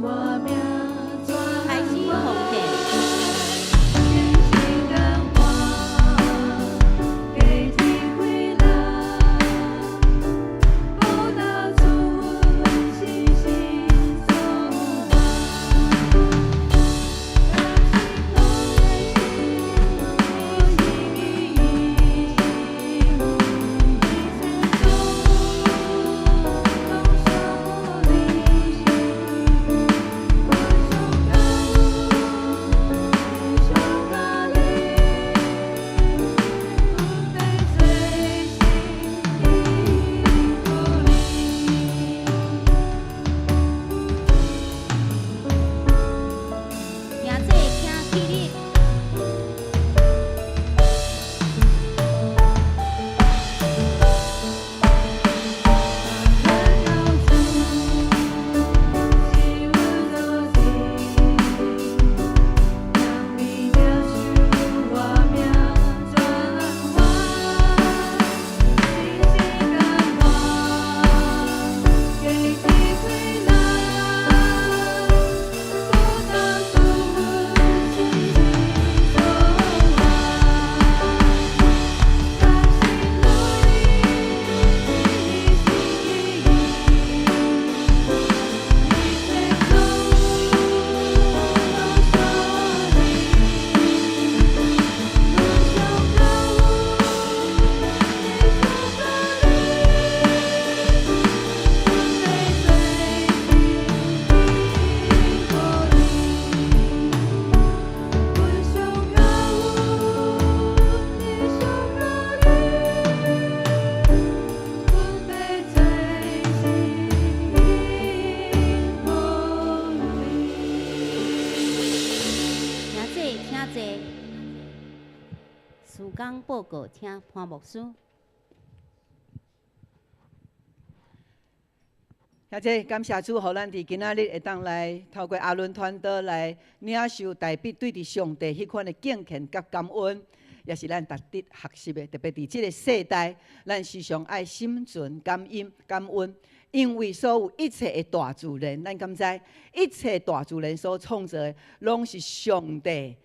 我命轉開始奉獻。真心甘願，加智慧力，報答主信心所還。兄弟，請起立。兄弟，請坐。事工報告，請潘牧師。兄弟，感謝主，予咱佇今仔日會當來透過阿倫傳道來領受代筆對佇上帝彼款的敬虔佮感恩，也是咱值得學習的。特別佇這个世代，咱時常愛心存感恩，感恩，因為所有一切的大自然，咱敢知？一切大自然所創造的，攏是上帝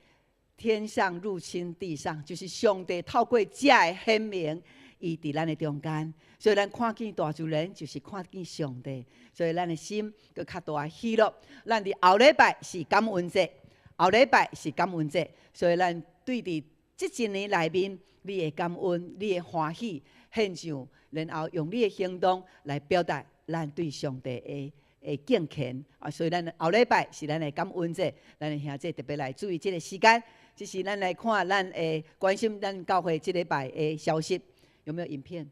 天上入侵地上，就是上帝透過這个顯明，伊佇咱的中間。所以咱看見大自然，就是看見上帝。所以咱的心閣較大的喜樂。咱佇後禮拜是感恩節，後禮拜是感恩節，所以咱對佇這一年內面，你的感恩，你的歡喜獻上，然後用你的行動來表達咱對上帝的敬虔啊！所以咱後禮拜是咱的感恩節，咱的兄弟特別來注意這個時間。這是咱來看咱的關心咱教會這禮拜的消息，有沒有影片？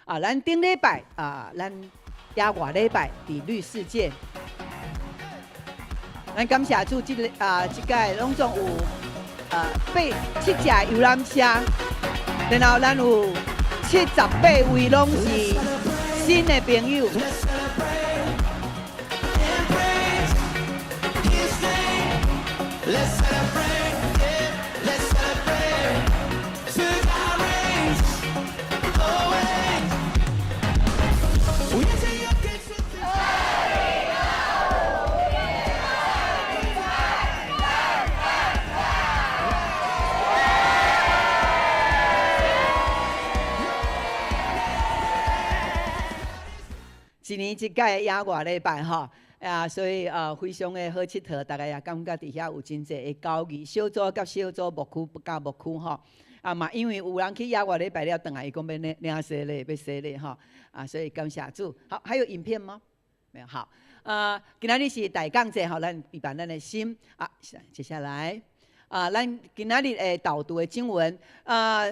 啊，咱頂禮拜啊，咱野外禮拜佇綠世界，咱感謝主，這個啊，這屆攏總有八七架遊覽車，然後咱有78位攏是新的朋友。一年一屆的野外禮拜吼，啊，所以非常的好𨑨迌，大家也感覺佇遐有真濟的交誼，小組佮小組，牧區佮牧區吼，啊嘛，因為有人去野外禮拜了，轉來伊講欲領洗禮，欲洗禮吼，啊，所以感謝主。好，還有影片嗎？沒有。好，今仔日是大講節吼，咱預備咱的心啊，接下來啊，咱今仔日的導讀的經文啊，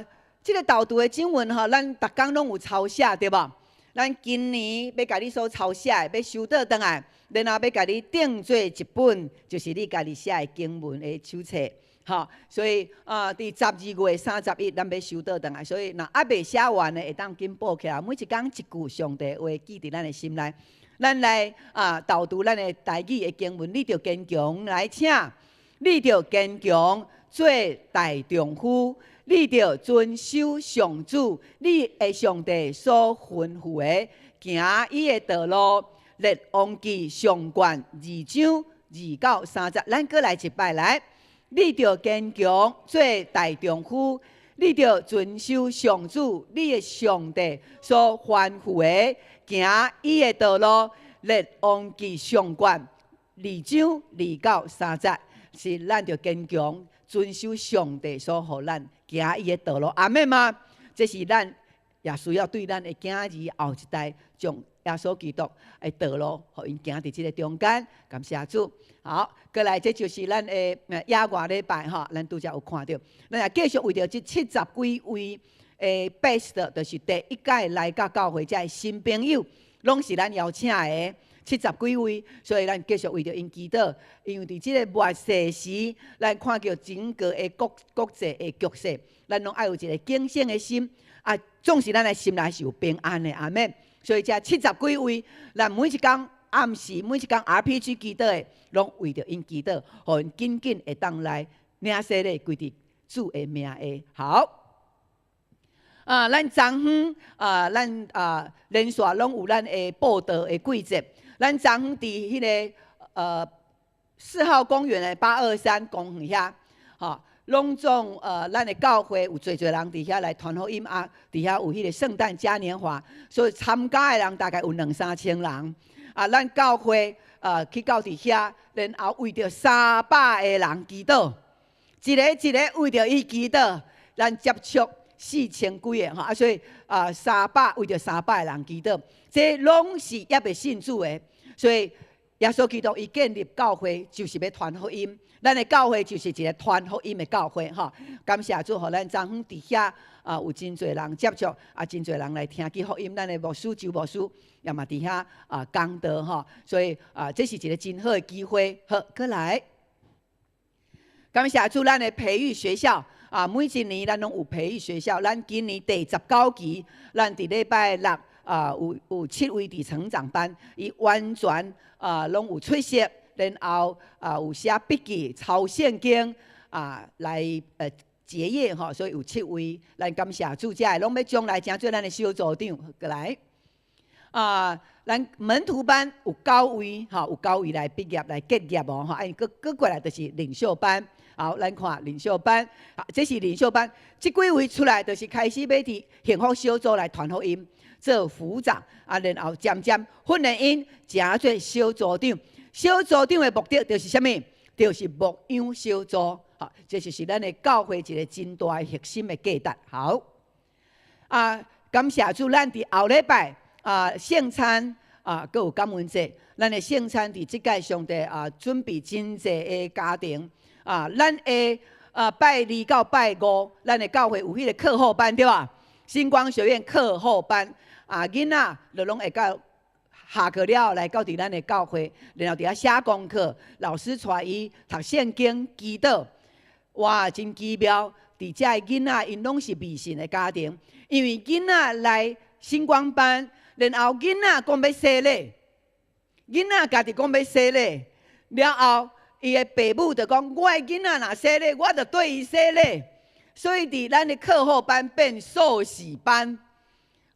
這個導讀的經文吼，咱逐工攏有抄寫對無？咱今年欲共你所抄寫的，欲收倒轉來，然後欲共你訂做一本，就是你家己寫的經文的手冊，吼。所以啊，佇12月31，咱欲收倒轉來。所以若猶未寫完的，會當緊補起來。每一工一句上帝話記佇咱的心內，咱來啊導讀咱的台語的經文。你著堅強來請，你著堅強做大丈夫。你著遵守上主你的上帝所吩咐的，行伊的道路。列王紀上卷2章2到3節，咱閣來一擺來。你著堅強做大丈夫，你著遵守上主你的上帝所吩咐的，行伊的道路。列王紀上卷2章2到3節，是咱著堅強遵守上帝所予咱行伊的道路，阿們嗎？這是咱也需要對咱的囝兒後一代，將耶穌基督的道路，予𪜶行佇這個中間。感謝主。好，過來這就是咱的野外禮拜吼，咱拄才有看著。咱也繼續為著這70幾位的 best，就是第一屆來到教會這新朋友，攏是咱邀請的。70幾位，所以咱繼續為著𪜶祈禱，因為佇這個末世時，咱看著整個的國際的局勢，咱攏愛有一個警醒的心。啊，總是咱的心內是有平安的，阿們。所以這70幾位，咱每一工暗時，每一工 RPG 祈禱的，攏為著𪜶祈禱，予𪜶緊緊會當來領洗禮，歸佇主的名下。好。啊，咱昨昏啊，咱啊連續攏有咱的報道的季節。咱昨昏佇彼個4號公園的823公園遐，吼，攏總咱的教會有濟濟人佇遐來傳福音啊，佇遐有彼個聖誕嘉年華，所以參加的人大概有兩三千人。啊，咱教會去到佇遐，然後為著300個人祈禱，一个一个為著伊祈禱，咱接觸4000幾个吼，啊，所以啊，三百為著300個人祈禱，這攏是猶未信主的，所以耶穌基督伊建立教會就是欲傳福音，咱的教會就是一个傳福音的教會吼。感謝主，予咱昨昏佇遐啊，有真濟人接觸，啊，真濟人來聽見福音。咱的牧師周牧師也嘛佇遐啊講道吼，所以啊，這是一個真好的機會。好，閣來，感謝主，咱的培育學校。啊，每一年咱攏有培育學校，咱今年第19期，咱佇禮拜六啊有七位佇成長班，伊完全啊攏有出席，然後啊有寫筆記、抄聖經啊來結業吼，所以有七位，咱感謝主，這个攏欲將來成做咱的小組長過來。啊，咱門徒班有九位，吼，有九位來畢業來結業哦，吼，啊，閣閣過來就是領袖班。好，咱看領袖班，啊，這是領袖班，這幾位出來就是開始欲佇幸福小組來傳福音，做輔長，啊，然後漸漸訓練𪜶成做小組長。小組長的目的就是啥物？就是牧養小組。好，這就是咱的教會一個真大的核心的價值。好，啊，感謝主，咱佇後禮拜啊聖餐啊，閣有感恩節。咱的聖餐佇這屆上帝啊準備真濟的家庭啊，咱的啊拜二到拜五，咱的教會有彼個課後班對吧？星光學院課後班啊，囡仔就攏會到下課了來到佇咱的教會，然後佇遐寫功課，老師帶伊讀聖經、祈禱。哇，真奇妙！佇遮的囡仔，𪜶攏是未信的家庭，因為囡仔來星光班，然後囡仔講欲洗禮，囡仔家己講欲洗禮，了後伊的爸母就講：我的囡仔若洗禮，我就綴伊洗禮。所以佇咱的課後班變受洗班，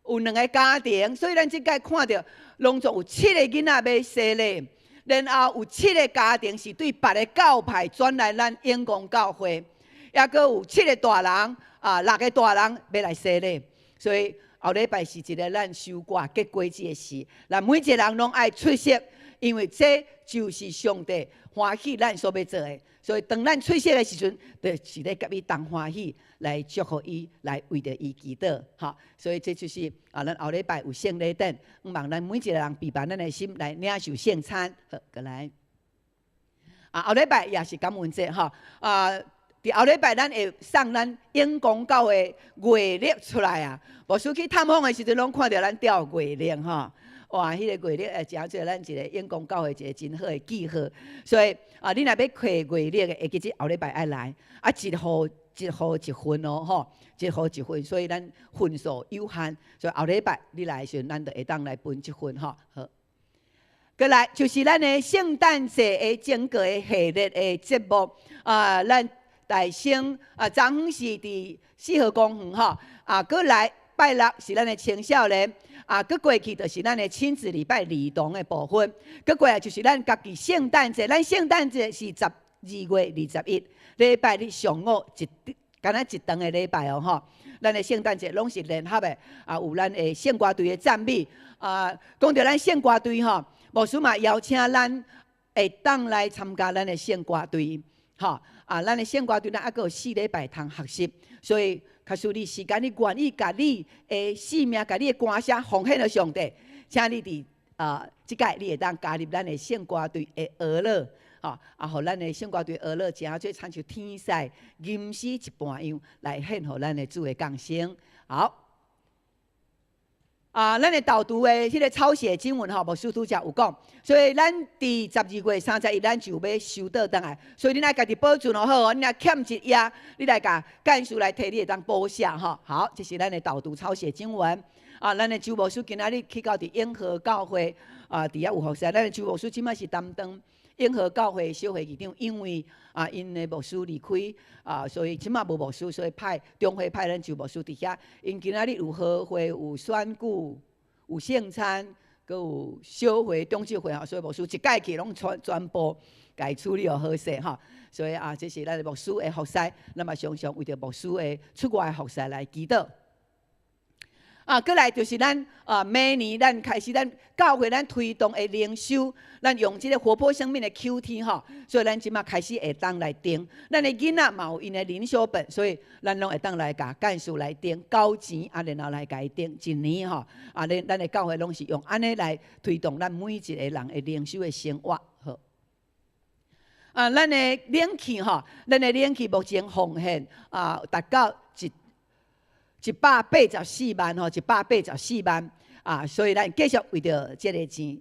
有兩个家庭，所以咱這屆看著，攏總有七个囡仔欲洗禮。然後有七个家庭是對別个教派轉來咱永光教會，抑閣有七个大人啊，六个大人欲來洗禮，所以後禮拜是一个咱收割結果子的時，咱每一个人攏愛出席，因為這就是上帝歡喜咱所欲做的。所以當咱出席的時陣，就是咧佮伊同歡喜來祝福伊，來為著伊祈禱，吼。所以這就是啊，咱後禮拜有聖禮典，向望咱每一个人備辦咱的心來領受聖餐。好，過來。啊，後禮拜也是感恩節，吼。啊，佇後禮拜咱會送咱永光教會月曆出來啊。牧師去探訪的時陣，攏看著咱吊月曆，吼。哇，彼个月曆會成做咱一个永光教會一个真好的記號。所以啊，你若欲摕月曆的，會記得後禮拜愛來。啊，一號一號一份哦，吼，一號一份，所以咱份數有限，所以後禮拜你來的時陣，咱就會當來分這份吼。好，過來就是咱的聖誕節的整個的系列的節目啊，咱大聖啊，昨昏是佇四號公園吼，啊，過來拜六是咱的青少年。啊，閣過去就是咱的親子禮拜兒童的部分，閣過來就是咱家己聖誕節，咱聖誕節是12月21禮拜日上午一，敢若一頓的禮拜哦吼。咱的聖誕節攏是聯合的，啊，有咱的聖歌隊的讚美。啊，講著咱聖歌隊吼，牧師嘛邀請咱會當來參加咱的聖歌隊，吼。啊，咱的聖歌隊咱猶閣有四禮拜通學習，所以假使你時間，你願意共你的性命、共你的歌聲奉獻予上帝，請你佇啊，這屆你會當加入咱的聖歌隊的學樂，吼，啊，予咱的聖歌隊學樂誠做親像天使吟詩一般樣來獻予咱的主的降生。好。啊，咱的導讀的彼个抄寫經文吼，牧師拄才有講，所以咱佇12月31，咱就欲收倒轉來，所以恁愛家己保存好哦，你若欠一頁，你來共幹事來提，你會當補寫吼。好，這是咱的導讀抄寫經文。啊，咱的周牧師今仔日去到佇永和教會啊，佇遐有服侍。咱的周牧師這擺是擔當永和教會小會議長，因為啊，𪜶的牧師離開啊，所以這擺無牧師，所以派中會派咱周牧師佇遐。𪜶今仔日有合會、有選舉、有聖餐，閣有小會、長執會吼，所以牧師一屆去攏全全部共處理予好勢吼。所以啊，這是咱的牧師的服侍，咱嘛常常為著牧師的出外的服侍來祈禱。啊，過來就是咱啊，明年咱開始咱教會咱推動的靈修，咱用這個活潑生命的 QT 吼，所以咱這擺開始會當來訂，咱的囡仔嘛有𪜶的靈修本，所以咱攏會當來共幹事來訂交錢啊，然後來共伊訂一年吼，啊，咱的教會攏是用按呢來推動咱每一個人的靈修的生活。好，啊，咱的冷氣吼，咱的冷氣目前奉獻啊，達到184萬吼，一百八十四萬啊！所以咱繼續為著這个錢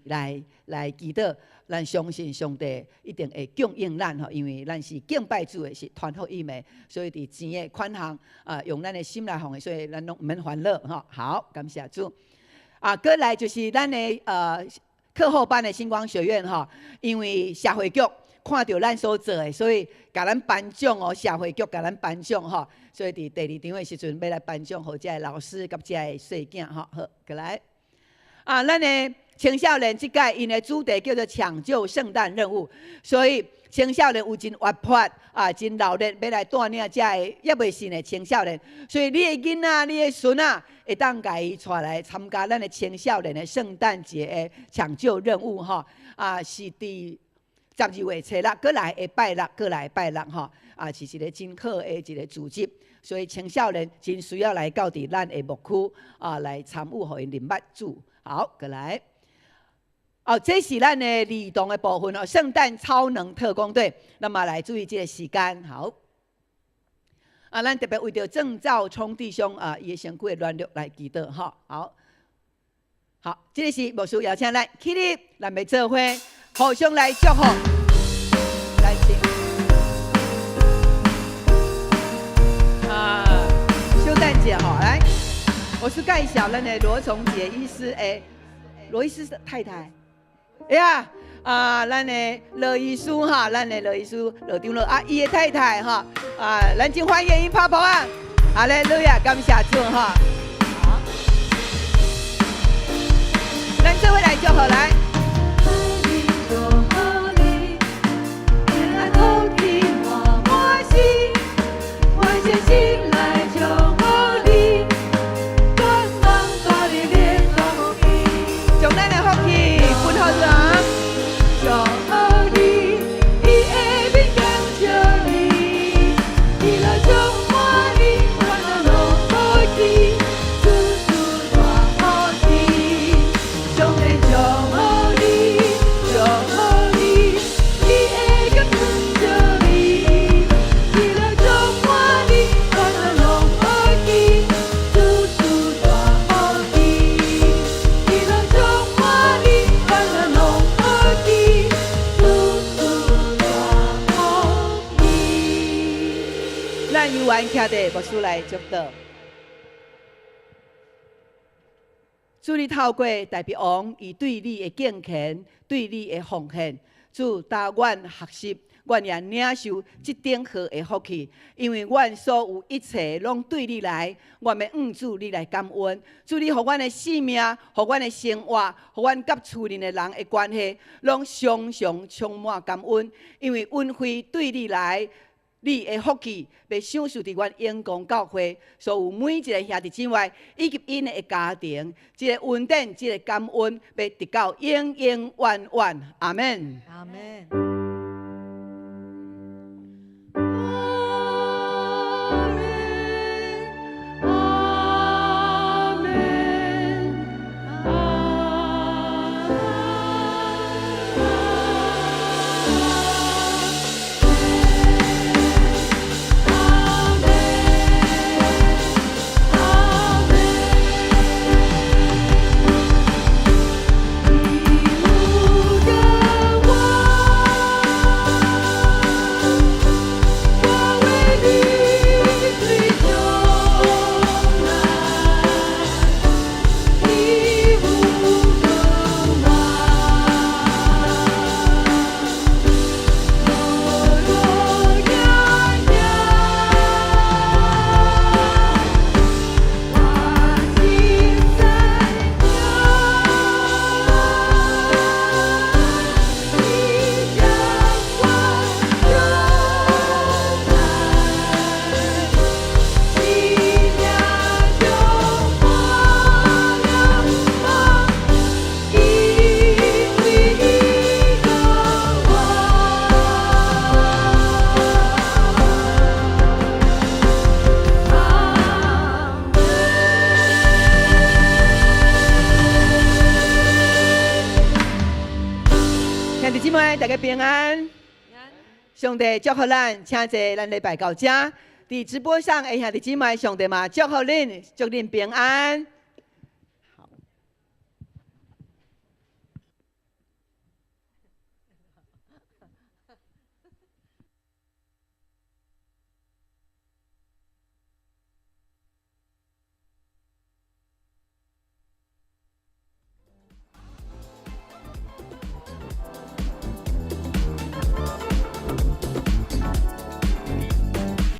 來祈禱，咱相信上帝一定會供應咱吼，因為咱是敬拜主的，是傳福音的，所以佇錢的款項啊，用咱的心來奉獻，所以咱攏毋免煩惱吼。好，感謝主。啊，過來就是咱的課後班的星光學院吼，因為社會局看著咱所做的，所以共咱頒獎哦，社會局共咱頒獎吼，所以佇第二場的時陣，欲來頒獎予這个老師佮這个細囝吼。好，過來。啊，咱的青少年這屆𪜶的主題叫做搶救聖誕任務，所以青少年有真活潑啊，真熱烈，欲來帶領遮个猶未信的青少年。所以你的囡仔、你的孫仔，會當共伊帶來參加咱的青少年的聖誕節的搶救任務吼。啊，是佇12月初六，閣來的拜六，閣來拜六吼。啊，是一個真好的一個組織。所以青少年真需要來到佇咱的牧區啊，來參與，予𪜶認捌主。好，閣來。哦，這是咱的兒童的部分哦，聖誕超能特工隊。那麼來注意這個時間，好。啊，咱特別為著鄭兆聰弟兄啊，伊的身軀的軟弱來祈禱吼。好，好，這個是牧師邀請咱起立，咱欲做伙互相來祝福。來，請。啊，聖誕節吼，來，我是介紹咱的羅崇杰醫師，欸，羅醫師的太太。哎呀，啊，咱的羅醫師哈，咱的羅醫師羅長老啊，伊的太太哈，啊，咱真歡迎𪜶拍噗仔，哈利路亞，感謝主哈。好，咱做伙來祝福來。祝福你，福氣滿滿心，我誠心來祝福你，願望帶你連大福氣，將咱的福氣分予人。祝福你，伊的面感謝你，喜樂充滿你，煩惱攏無去，事事大福氣，上帝祝福你，祝福你，伊會感謝你，喜樂充滿你，煩惱攏無去，事事大福氣，喜樂充滿你，煩惱攏無去，事事大福氣。咱有緣徛佇牧師來祝禱。主你透過大衛王，伊對你的敬虔，對你的奉獻，主教阮學習，阮也領受這等好的福氣，因為阮所有一切攏對你來，阮欲向主你來感恩。主你予阮的性命，予阮的生活，予阮佮厝內的人的關係，攏常常充滿感恩，因為恩惠對你來。你的福氣欲賞賜佇阮永光教會，所有每一个兄弟姊妹以及𪜶的家庭，這个恩典，這个感恩，欲直到永永遠遠。阿們。阿們。阿們，阿們，阿們，阿們。伊有跟我，我為你最終來。伊有跟我，樂樂洋洋，我真知影，伊將我救來，生命就滿了夢，因為伊跟我。阿們。兄弟姊妹，大家平安。上帝祝福咱，請坐，咱禮拜到遮。佇直播上的兄弟姊妹，上帝嘛祝福恁，祝恁平安。